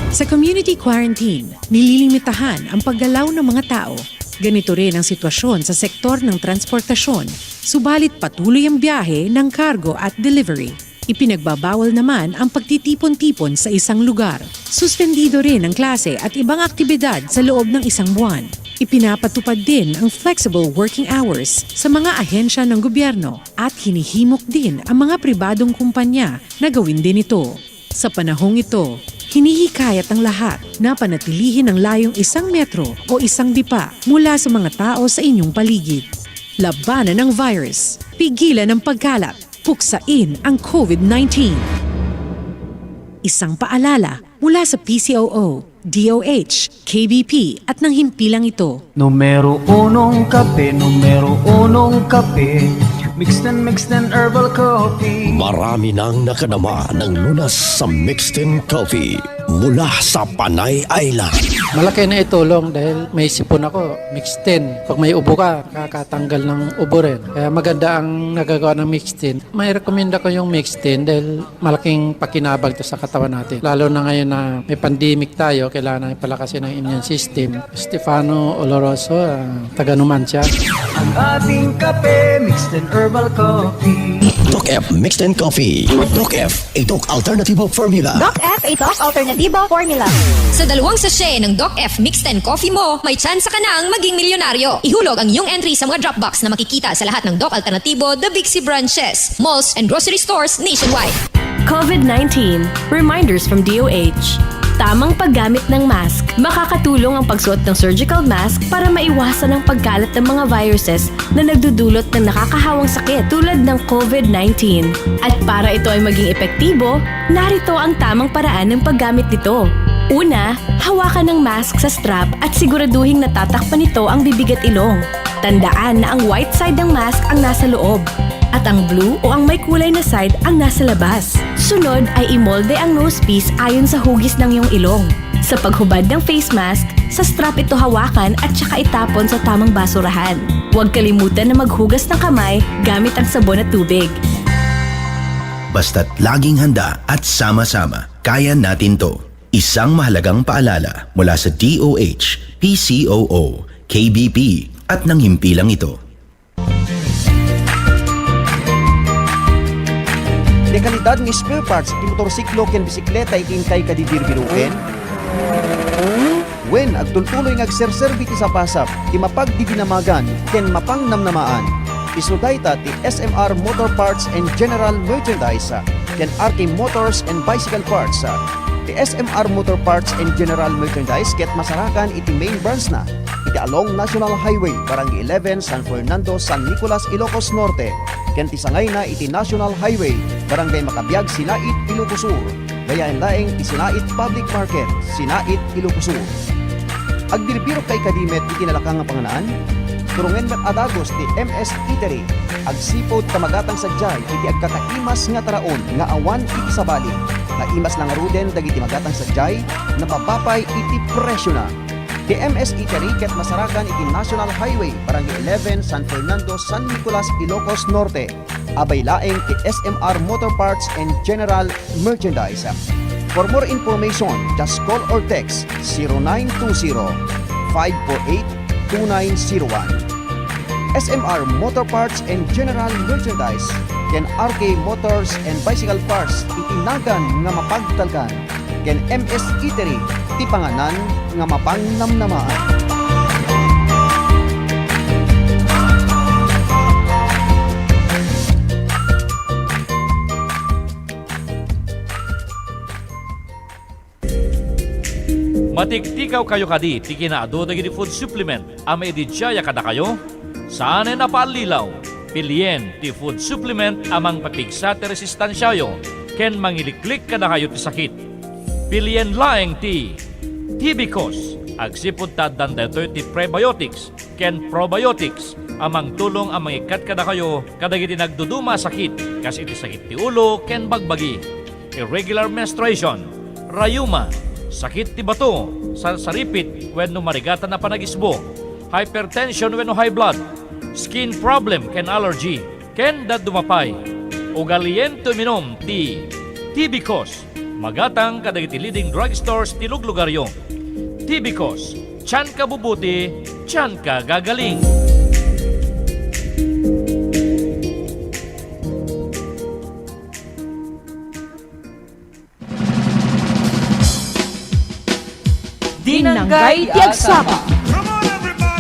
Sa community quarantine, nililimitahan ang paggalaw ng mga tao. Ganito rin ang sitwasyon sa sektor ng transportasyon, subalit patuloy ang biyahe ng cargo at delivery. Ipinagbabawal naman ang pagtitipon-tipon sa isang lugar. Suspendido rin ang klase at ibang aktibidad sa loob ng isang buwan. Ipinapatupad din ang flexible working hours sa mga ahensya ng gobyerno at hinihimok din ang mga pribadong kumpanya na gawin din ito. Sa panahong ito, hinihikayat ang lahat na panatilihin ang layong isang metro o isang dipa mula sa mga tao sa inyong paligid. Labanan ang virus. Pigilan ang pagkalat. Puksain ang COVID nineteen. Isang paalala mula sa P C O O, D O H, K B P at ng himpilang ito. Numero unong kape, numero unong kape. Mixten, Mixten Herbal Coffee. Marami nang nakadama ng lunas sa Mixten Coffee mula sa Panay Island. Malaki na itulong dahil may sipon ako, Mixten. Pag may ubo ka, nakakatanggal ng ubo rin. Kaya maganda ang nagagawa ng Mixten. May rekomenda ko yung Mixten dahil malaking pakinabang to sa katawan natin. Lalo na ngayon na may pandemic tayo, kailangan natin palakasin ang immune system. Stefano Oloroso, ah, taga Numancia. Ang ating kape, Mixten Herbal Coffee. Doc F Mixten Coffee. Doc F, a Doc Alternativo Formula. Doc F, a Doc Alternativo Formula. Sa dalawang sachet ng Doc F Mixten Coffee mo, may tsansa ka nang maging milyonaryo. Ihulog ang iyong entry sa mga drop box na makikita sa lahat ng Doc Alternativo, The Big C branches, malls, and grocery stores nationwide. COVID nineteen, reminders from D O H. Tamang paggamit ng mask. Makakatulong ang pagsuot ng surgical mask para maiwasan ang pagkalat ng mga viruses na nagdudulot ng nakakahawang sakit tulad ng COVID nineteen. At para ito ay maging epektibo, narito ang tamang paraan ng paggamit nito. Una, hawakan ang mask sa strap at siguraduhing natatakpan nito ang bibig at ilong. Tandaan na ang white side ng mask ang nasa loob at ang blue o ang may kulay na side ang nasa labas. Sunod ay imolde ang nose piece ayon sa hugis ng iyong ilong. Sa paghubad ng face mask, sa strap ito hawakan at saka itapon sa tamang basurahan. Huwag kalimutan na maghugas ng kamay gamit ang sabon at tubig. Basta't laging handa at sama-sama, kaya natin 'to. Isang mahalagang paalala mula sa D O H, P C O O, K B P at ng himpilang ito. Dekalidad nga spare parts iti motorsiklo ken bisikleta iti inkay kadi birbiroken? Wen, agtultuloy nga agserserbi ti sapasap, ti mapagdidinamagan ken mapangnamnamaan. Isuna dayta ti S M R Motor Parts and General Merchandise ken R K Motors and Bicycle Parts. Ti S M R Motor Parts and General Merchandise ket masarakan iti main branch na iti along National Highway, Barangay eleven, San Fernando, San Nicolas, Ilocos Norte, ken ti sangayna iti National Highway, Barangay Makabiag, Sinait, Ilocos Sur. Gayaen laeng ti Sinait Public Market, Sinait, Ilocos Sur. Agbirbirok kadi met iti nalaka nga panganan? Turongem met a dagus ti M S Eatery. Agsipud ta magatang sadiay iti agkakaimas nga taraon nga awan iti sabali. Naimas la ngaruden dagiti magatang sadiay, napapapay iti presiona. Ti M S Eatery ket masarakan iti National Highway, Barangay eleven, San Fernando, San Nicolas, Ilocos Norte. Abay laeng ti S M R Motor Parts and General Merchandise. For more information, just call or text zero nine two zero, five four eight, two nine zero one. S M R Motor Parts and General Merchandise ken R K Motors and Bicycle Parts iti nagan nga mapagtalkan. Ken M S Eatery, ti panganan nga mapangnamnamaan. Matiktikawkayo kadi ti kinaadu dagiti food supplement a maididiaya kadakayo? Saanen a paallilaw, pilien ti food supplement a mangpapigsa ti resistansiayo ken mangiliklik kadakayo ti sakit. Pilien laeng ti Tibicos. Agsipud ta addan daytoy ti prebiotics ken probiotics a mangtulong a mangikkat kadakayo kadagiti nagduduma a sakit, kas iti sakit ti ulo ken bagbagi, irregular menstruation, rayuma, sakit ti bato, sarsaripit wenno marigatan a panagisbo, hypertension wenno high blood, skin problem ken allergy, ken dadduma pay. Ugalien ti uminum ti Tibicos. Magatang kadagiti leading drugstores ti luglugaryo. Tibicos, Tiyan ka bubuti, tiyan ka gagaling. Dinanggay ti agsapa.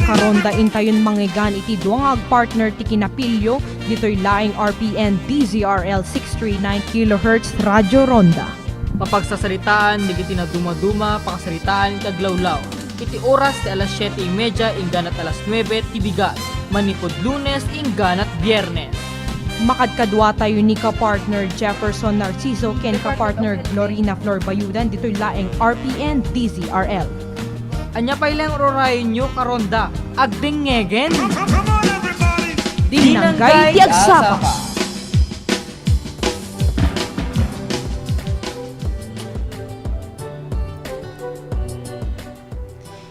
Karonda intayon mangngegana iti dua nga agpartner ti kinapilio ditoy laeng R P N D Z R L six three nine kilohertz Radio Ronda. Papagsasaritaan dagiti nadumaduma, pakasaritaan iti aglawlaw. Iti oras ti alas siete y media ingganat alas nuebe ti bigat, manipud Lunes ingganat Biernes. Makadkaduatayo ni kapartner Jefferson Narciso ken kapartner Glorina Flor Bayudan ditoy laeng R P N D Z R L. Ania pay laeng urayonyo, karonda? Agdengngegen! Dinanggay ti agsapa.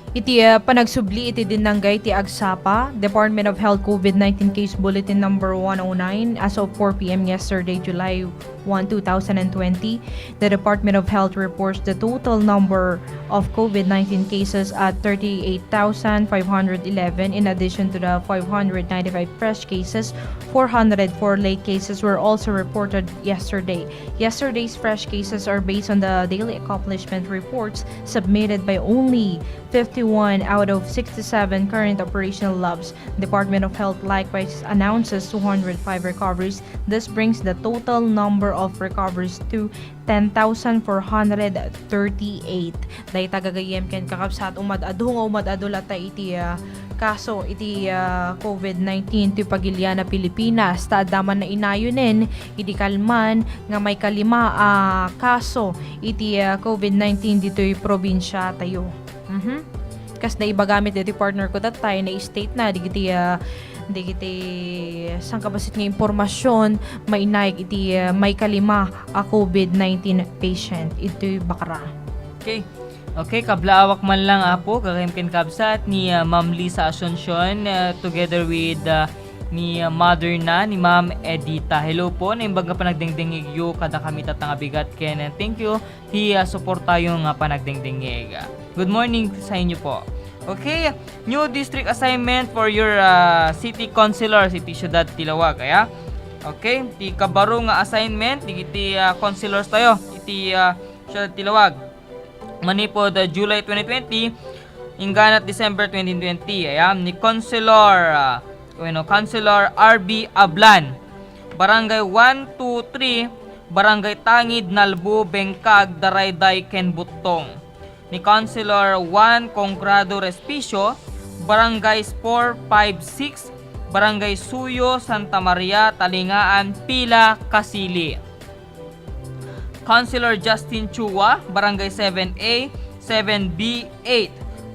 Iti, ah, panagsubli iti dinanggay ti agsapa, Department of Health COVID nineteen Case Bulletin Number one oh nine, as of four P M yesterday, July one, two thousand and twenty, the Department of Health reports the total number of COVID nineteen cases at thirty-eight thousand five hundred eleven. In addition to the five hundred ninety-five fresh cases, four hundred four late cases were also reported yesterday. Yesterday's fresh cases are based on the daily accomplishment reports submitted by only fifty-one out of sixty-seven current operational labs. Department of Health likewise announces two hundred five recoveries. This brings the total number of recoveries to ten thousand four hundred thirty-eight. Dayta gagayyem ken kakabsat, umad-adu nga umad-adu latta iti, ah, kaso iti, ah, COVID nineteen ti pagilian a Pilipinas. Ta adda man nainayonen idi kalman nga maikalima a kaso iti, ah, COVID nineteen ditoy probinsiatayo. Mhm. Kas naibagami ditoy partner ko that time, na-state na, dagiti, ah, dagiti sangkabassit nga impormasyon, mainayag iti, ah, maikalima a COVID nineteen patient iti Bacara. Okay. Okay, kablaawak man lang, Apo, gagayyem ken kabsat ni, ah, Ma'am Lisa Asuncion, ah, together with, ah, ni, ah, mother na, ni Ma'am Edita. Hello po, naimbag nga panagdengdengngegyo kadakami tatta nga bigat ken, ah, thank you ti, ah, suportayo nga panagdengdengngeg. Good morning sa inyo po. Okay, new district assignment for your, ah, city councilors iti siudad ti Laoag, aya? Okay, ti kabaro nga assignment dagiti, ah, councilors tayo iti, ah, siudad ti Laoag. Manipud, ah, July twenty twenty, ingganat December twenty twenty, aya? Ni Councilor, ah, wenno Councilor R B Ablan, Barangay one two three, Barangay Tangid, Nalbo, Bengkag, Darayday, ken Buttong. Ni Councilor Juan Congrado Respicio, Barangays four, five, six, Barangay Suyo, Santa Maria, Talingaan, Pila, Casili. Councilor Justin Chua, Barangay seven A, seven B, eight,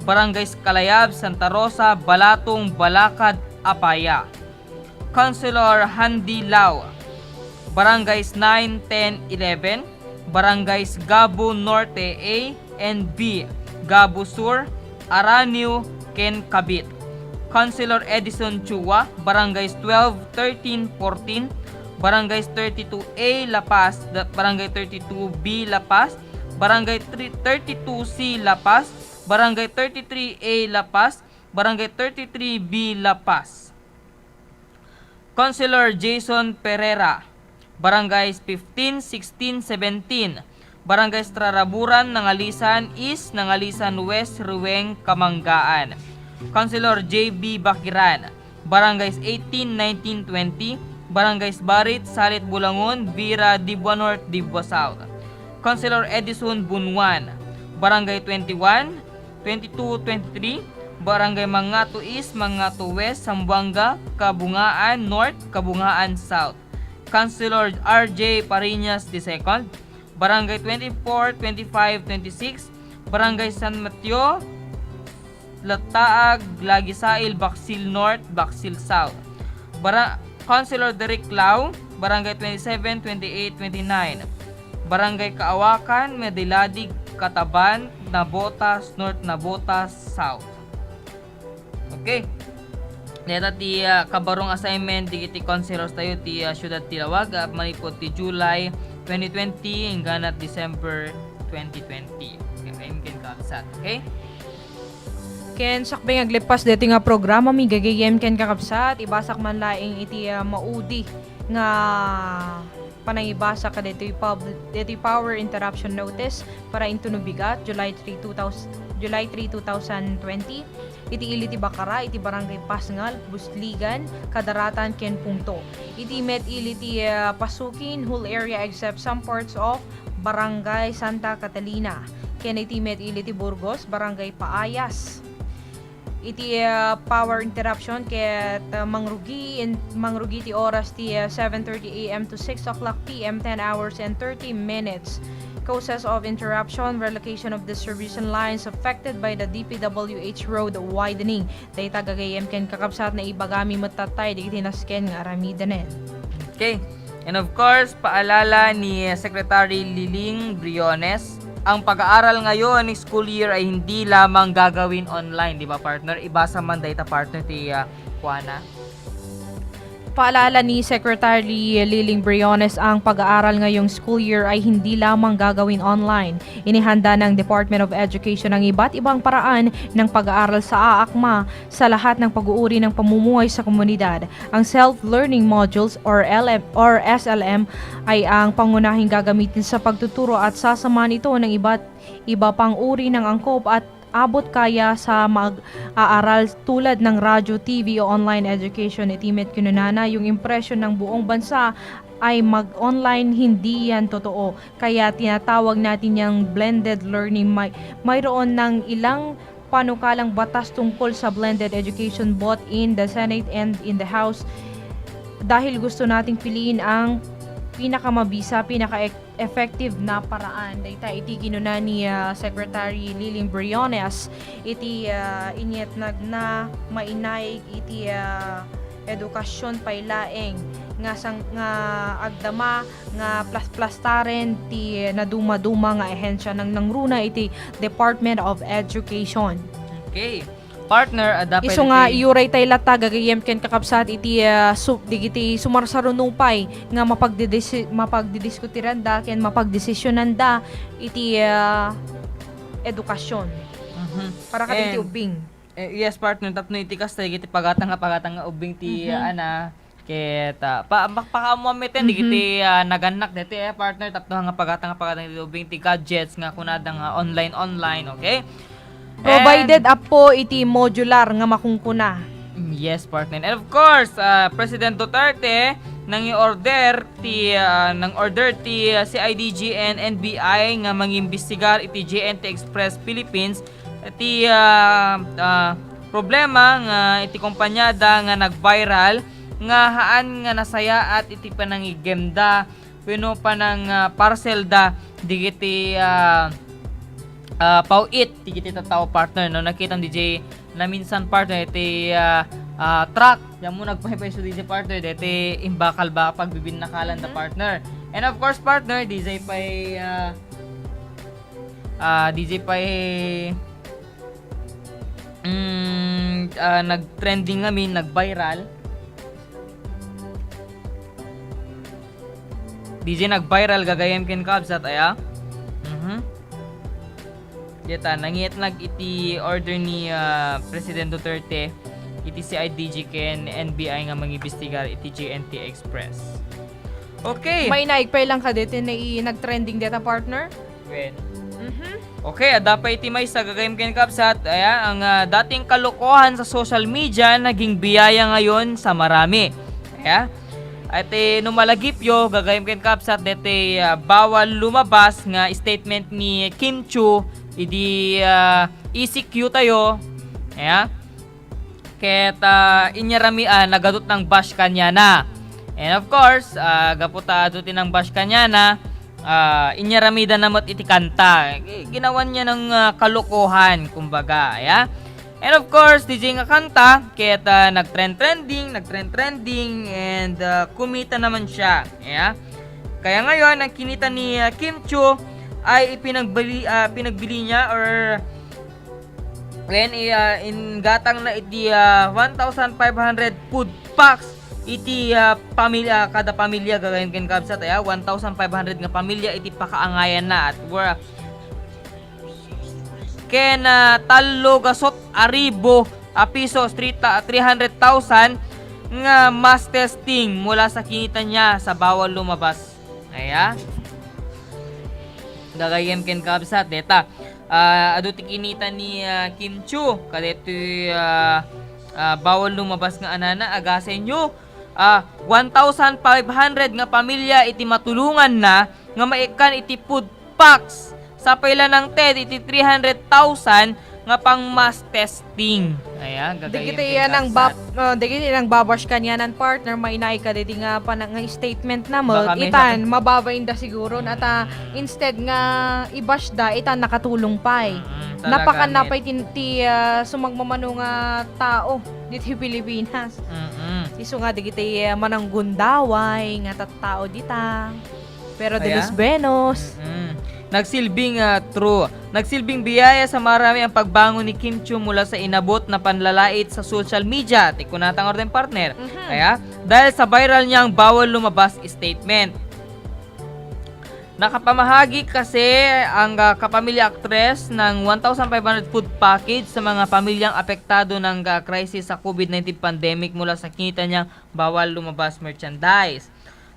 Barangays Kalayab, Santa Rosa, Balatong, Balakad, Apaya. Councilor Handy Lau, Barangays nine, ten, eleven, Barangays Gabo Norte A and B, Gabo Sur, Aranio, ken Kabit. Councilor Edison Chua, Barangays twelve, thirteen, fourteen, Barangays thirty-two A La Paz, da-, Barangay thirty-two B La Paz, Barangay three, thirty-two C La Paz, Barangay thirty-three A La Paz, Barangay thirty-three B La Paz. Councilor Jason Pereira, Barangays fifteen, sixteen, seventeen, Barangays Traraburan, Nangalisan East, Nangalisan West, Ruweng, Kamangaan. Councilor J B Bakiran, Barangays eighteen, nineteen, twenty, Barangays Barit, Salit, Bulangon, Vira, Dibua North, Dibua South. Councilor Edison Bunuan, Barangay twenty-one, twenty-two, twenty-three, Barangay Mangato East, Mangato West, Zamboanga, Cabungaan North, Cabungaan South. Councilor R J Pariñas the second, Barangay twenty-four, twenty-five, twenty-six, Barangay San Mateo, Lataag, Lagisail, Baksil North, Baksil South. Bara-, Councilor Derek Lau, Barangay twenty-seven, twenty-eight, twenty-nine. Barangay Kaawakan, Mediladig, Kataban, Nabotas North, Nabotas South. Okay. Dayta ti, ah, kabarong assignment dagiti councilors tayo ti, ah, siudad ti Laoag, ah, manipud ti July twenty twenty, ingganat December twenty twenty. Okay, kaim ken kabsat. Okay? Ken sakbay nga aglippas daytoy nga programami, gagayyem ken kakabsat, ibasak man laeng iti, ah, maudi nga panangibasa kadaytoy pub-, daytoy power interruption notice para intono bigat, July three, two thousand, July three, two thousand twenty, iti ili ti Bacara, iti Barangay Pasngal, Busligan, Kadaratan, ken Pungto. Iti met ili ti, ah, Pasukin, whole area except some parts of Barangay Santa Catalina, ken iti met ili ti Burgos, Barangay Paayas. Iti, ah, power interruption ket, ah, mangrugi in, mangrugi ti oras ti, ah, seven thirty a m to six o'clock p m, ten hours and thirty minutes. Causes of interruption, relocation of distribution lines affected by the D P W H road widening. Dayta gagayyem ken kakabsat, naibagami met tattay dagiti nasken nga aramidenen. Okay. And of course, paalala ni Secretary Liling Briones, ang pag-aaral ngayon ng school year ay hindi lamang gagawin online, di ba, partner? Ibasa man dayta, partner, ti, ah, kuana. Paalala ni Secretary Liling Briones, ang pag-aaral ngayong school year ay hindi lamang gagawin online. Inihanda ng Department of Education ang iba't ibang paraan ng pag-aaral sa AACMA sa lahat ng pag-uuri ng pamumuhay sa komunidad. Ang self-learning modules or L M or S L M ay ang pangunahing gagamitin sa pagtuturo at sasamahan ito ng iba't iba pang uri ng angkop at abot kaya sa mag-aaral tulad ng radyo, T V o online education. Iti met kinunana, yung impresyon ng buong bansa ay mag-online, hindi yan totoo. Kaya tinatawag natin yang blended learning. May, mayroon ng ilang panukalang batas tungkol sa blended education both in the Senate and in the House dahil gusto nating piliin ang pinakamabisa, pinaka-effective na paraan. Dayta iti kinuna ni, ah, Secretary Liling Briones iti, ah, inyatnag na mainaig iti, ah, edukasyon pay laeng nga sang-, nga agdama nga plas-plastaren ti nadumaduma nga ahensya nang nangruna iti Department of Education. Okay. Partner, adda pay Isu nga ditoy iyuray tay latta gagayyem ken kakabsat iti, ah, su-, digiti sumarsarunupay nga mapagdidisi-, mapagdidiskutiran da ken mapagdesisyonanda iti, ah, edukasyon. Mhm. Para kadagiti ubbing. Eh, yes, partner, tapno iti kasta, iti pagatang nga, pagatang nga ubbing ti, Mhm. ah, ana, ket, ah, pa-, pa-, pakaammoan met, mhm, dagiti, ah, nagannak deti, eh, partner, tapno nga pagatang nga, pagatang ti ubbing ti gadgets nga kunada nga online, online, okay? Provided, and apo, iti modular nga makunkuna. Mm, yes, partner. And of course, ah, President Duterte nang-order ti, ah, nang-order ti, ah, C I D G and N B I nga mangimbestigar iti J N T Express Philippines ti, ah, ah, problema nga iti kompanyada nga nag-viral nga haan nga nasayaat iti panangiggemda wenno panang, ah, parcel da digiti, ah, ah, paw-it digiti tattao, partner, no? Nakitam D J naminsan, partner, iti, ah, ah, truck. Diay ammo nagpaypayso D J, partner, deti imbakal ba pagbibinnakalan da, mhm, partner. And of course, partner, D J pay, ah, ah, D J pay, mm, ah, nag-trending ngamin, nag-viral. D J nag-viral gagayyem ken kabsat, aya? Mhm. Deta, nangietnag iti order ni, ah, President Duterte iti C I D G ken N B I nga mangimbestigar iti J N T Express. Okay. Mainaig pay lang kadeti nai-, nag-trending deta, partner? Wen. Mhm. Okay, adda pay iti maysa gagayyem ken kabsat, aya, ang, ah, dating kalokohan sa social media naging biyaya ngayon sa marami. Aya, iti no malagipyo, gagayyem ken kabsat, deti, ah, bawal lumabas nga statement ni Kim Chiu idi, ah, E C Q tayo. Aya, ket, ah, inyarami, ah, nagadutnang bash kaniana. And of course, ah, gapu ta adu ti nang-bash kaniana, ah, inyaramidanna met iti kanta. Gi-, ginawan niya ng, ah, kalokohan, kumbaga, aya. And of course, D J nga kanta, ket, ah, nag-trend-trending, nag-trend-trending, and, ah, kumita naman siya, aya. Kaya ngayon, ang kinita ni, ah, Kim Chiu ay ipinagbili, ah, pinagbili niya or Ken, i-, ah, inggatangna iti, ah, one thousand five hundred food packs iti, ah, pamilya, kada pamilya gagayyem ken kabsat, aya, one thousand five hundred nga pamilya iti pakaangayanna at wor-, ken, ah, tallo gasut a ribu a pisos, three ta-, three hundred thousand nga mass testing mula sa kinita niya sa bawal lumabas. Aya. Gagayyem ken kabsat, deta. Ah, adu ti kinita ni, ah, Kim Chiu, kadaytoy, ah, ah, bawal lumabas nga anana, agasenyo, ah, one thousand five hundred nga pamilya iti matulonganna nga maikkan iti food packs. Sapay la nangted iti three hundred thousand nga pang mass testing. Aya, gagayyem ken kabsat. Dagiti nang bab-, ah, dagiti nang babash kanianan, partner, mainaig kadagiti nga pana-, nga statement na met, itan, mababa inda siguro, nata, instead nga i-bash da, itan nakatulong pay. Mm, talaga, napakan na pay ti, ti, ah, sumagmamano nga tao diti Pilipinas. Mm. Isu nga dagiti, ah, mananggundaway nga tattao dita. Pero de los buenos. Mm-mm. Nagsilbing, ah, true. Nagsilbing biyaya sa marami ang pagbangon ni Kim Chiu mula sa inabot na panlalait sa social media. Ti kunata nga orden, partner. Mhm. Kaya, dahil sa viral niyang bawal lumabas statement. Nakapamahagi kasi ang, ah, kapamilya aktres ng one thousand five hundred food package sa mga pamilyang apektado ng, ah, krisis sa COVID nineteen pandemic mula sa kinita niyang bawal lumabas merchandise.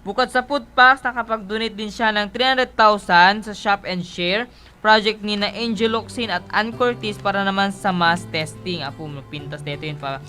Bukod sa food packs, nakapag-donate din siya ng three hundred thousand sa Shop and Share project ni na Angel Locsin at Ann Curtis para naman sa mass testing. Apo, mapintas dito yun pa,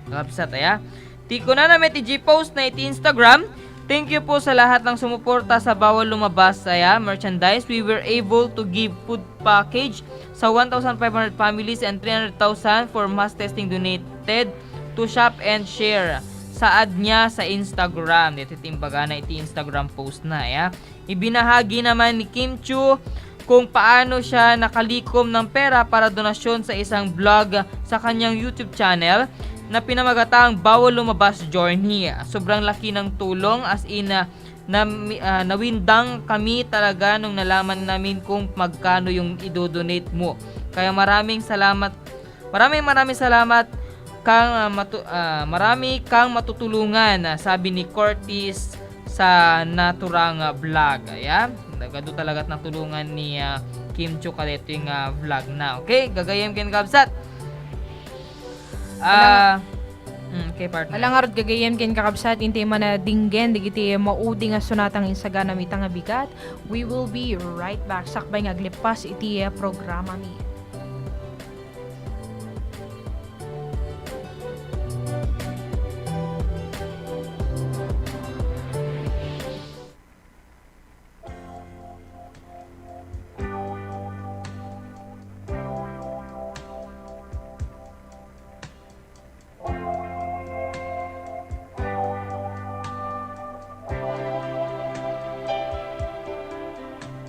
kabsat, aya. Ti kunana met iti post na iti Instagram, "Thank you po sa lahat ng sumuporta sa bawal lumabas, aya, merchandise. We were able to give food package sa one thousand five hundred families and three hundred thousand for mass testing donated to Shop and Share," saad niya sa Instagram. Dito timbagana iti Instagram post na, ya. Ibinahagi naman ni Kim Chiu kung paano siya nakalikom ng pera para donasyon sa isang vlog sa kanyang YouTube channel na pinamagatang Bawal Lumabas Journey. Sobrang laki ng tulong, as in, ah, na, ah, nawindang kami talaga nung nalaman namin kung magkano yung idodonate mo. Kaya maraming salamat, maraming, maraming salamat kang, ah, matu-, ah, marami kang matutulungan, ah, sabi ni Curtis sa naturang, ah, vlog. Ayan, nagadu talaga natulungan ni, ah, Kim Chiu kadaytoy nga vlog na. Okay, gagayyem ken kabsat. Ah, mm, okay, partner. Ala ngarud gagayyem ken kakabsat, intay man a dinggen dagiti maudi nga sunatang insaganam ita nga bigat. We will be right back. Sakbay nga aglippas iti, eh, programami.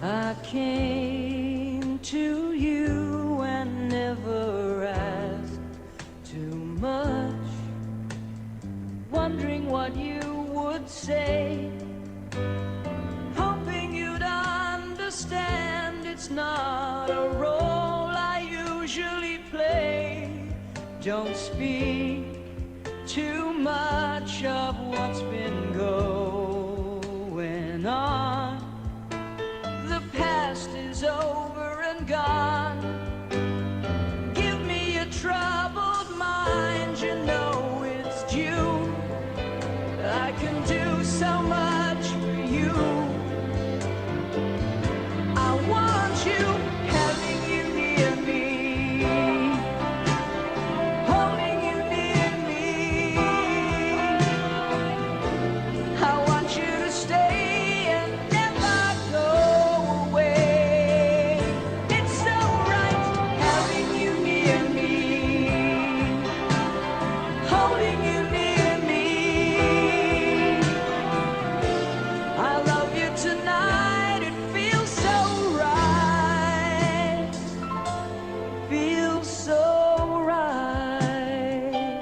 I came to you and never asked too much, wondering what you would say, hoping you'd understand it's not a role I usually play. Don't speak too much of what's been going on. The past is over and gone. Give me a troubled mind, you know it's due. I can do so much for you. I want you, having you near me, holding you near me. I want you to stay and never go away. It's so right having you near me, holding you near me. I love you tonight, it feels so right, feels so right.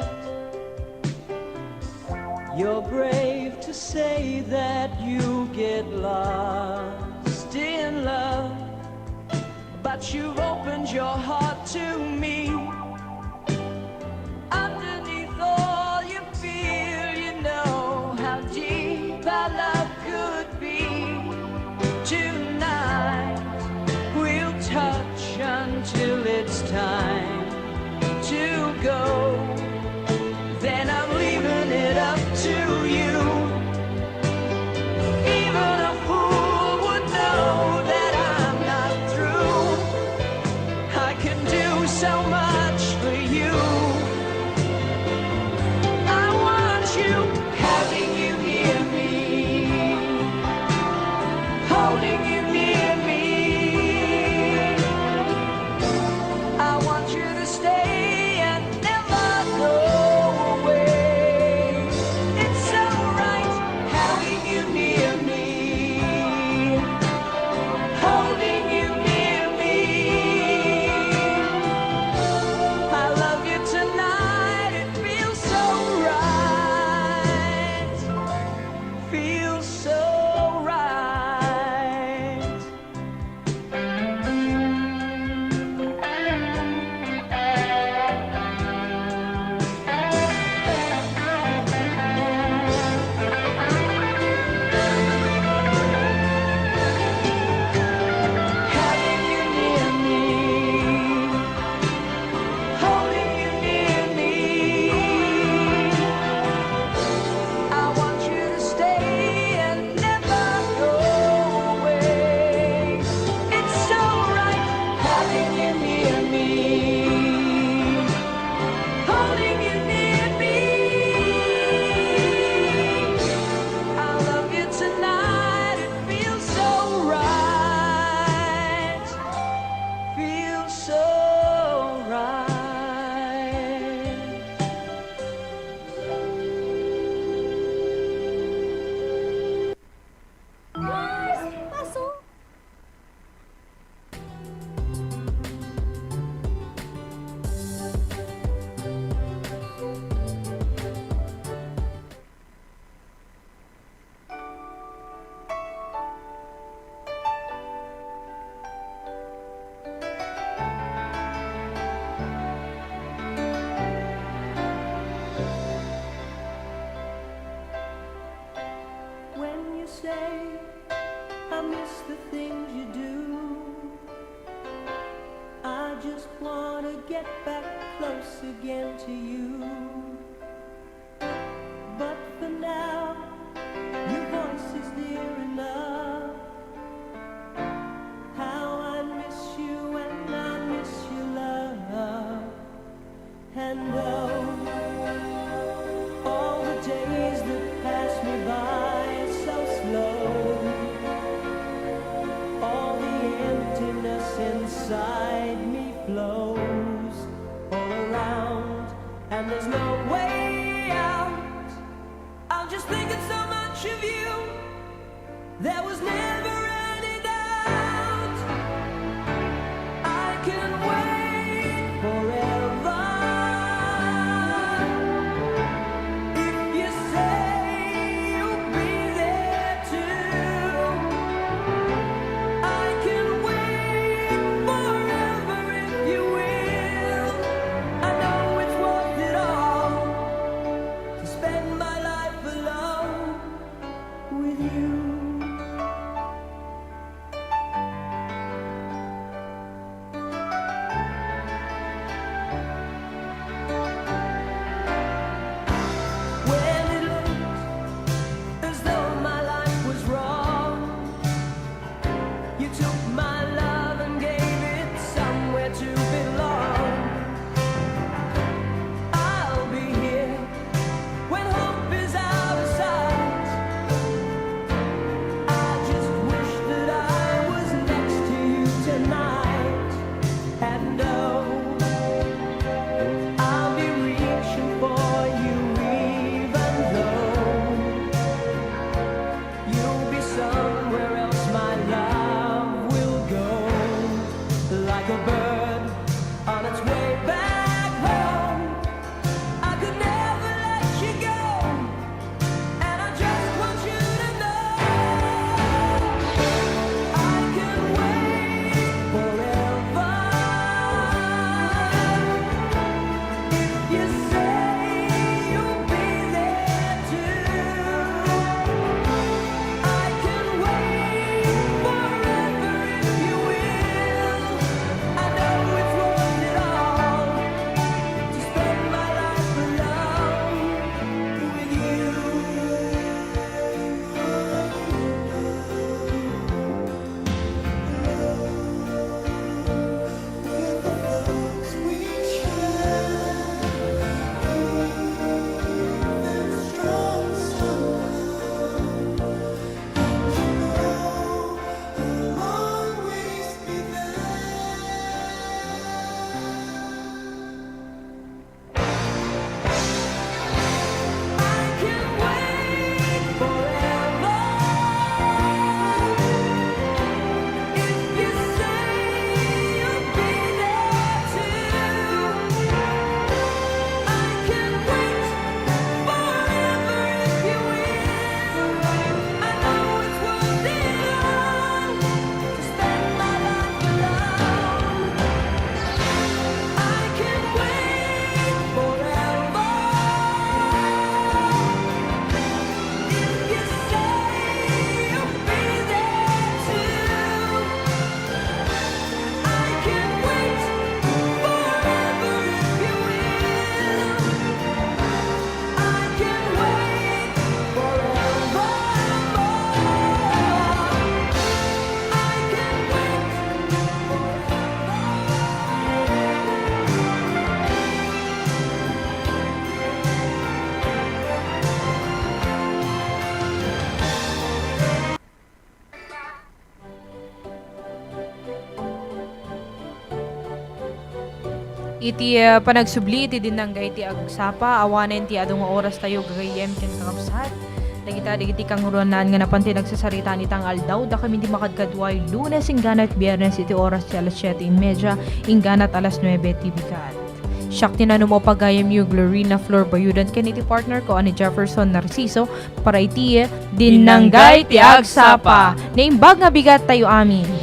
You're brave to say that you get lost in love, but you've opened your heart to me. Underneath all you feel, you know how deep our love could be. Tonight, we'll touch until it's go, then I'm leaving it up to you. Even a fool would know that I'm not through. I can do so much for you. I want you, having you near me, holding you near me. I want you to stay and never go away. It's so right having you near me, holding you near me. I love you tonight, it feels so right, feels so right. Having you near me, holding you near me. I want you to stay and never go away. It's so right having you near me, holding you near me. I love you tonight. It feels so right. Feels so right. Guys, paso. When you say, "I miss the things you do," I just wanna get back close again to you. But for now, your voice is dear enough. How I miss you and I miss your love. And though all the days that pass me by are so slow, all the emptiness inside me flows all around, and there's no way out. I'm just thinking so much of you. There was never any doubt I can wait forever. If you say Iti ah, panagsubli iti dinnanggay ti agsapa, awanen ti adu nga oras tayo gagayyem ken kakabsat. Dagita dagiti kangrunaan nga napan ti nagsasarita ita nga aldaw, dakami ti makadkaduay Lunes inggana ket Biernes iti oras ti alas siete y media inggana ket alas nuebe ti bigat. Siak ti nanuma pagayamyo, Glorina Flor Bayudan, ken iti partner ko a ni Jefferson Narciso, para iti Dinnanggay ti Agsapa. Naimbag nga bigat tayo amin.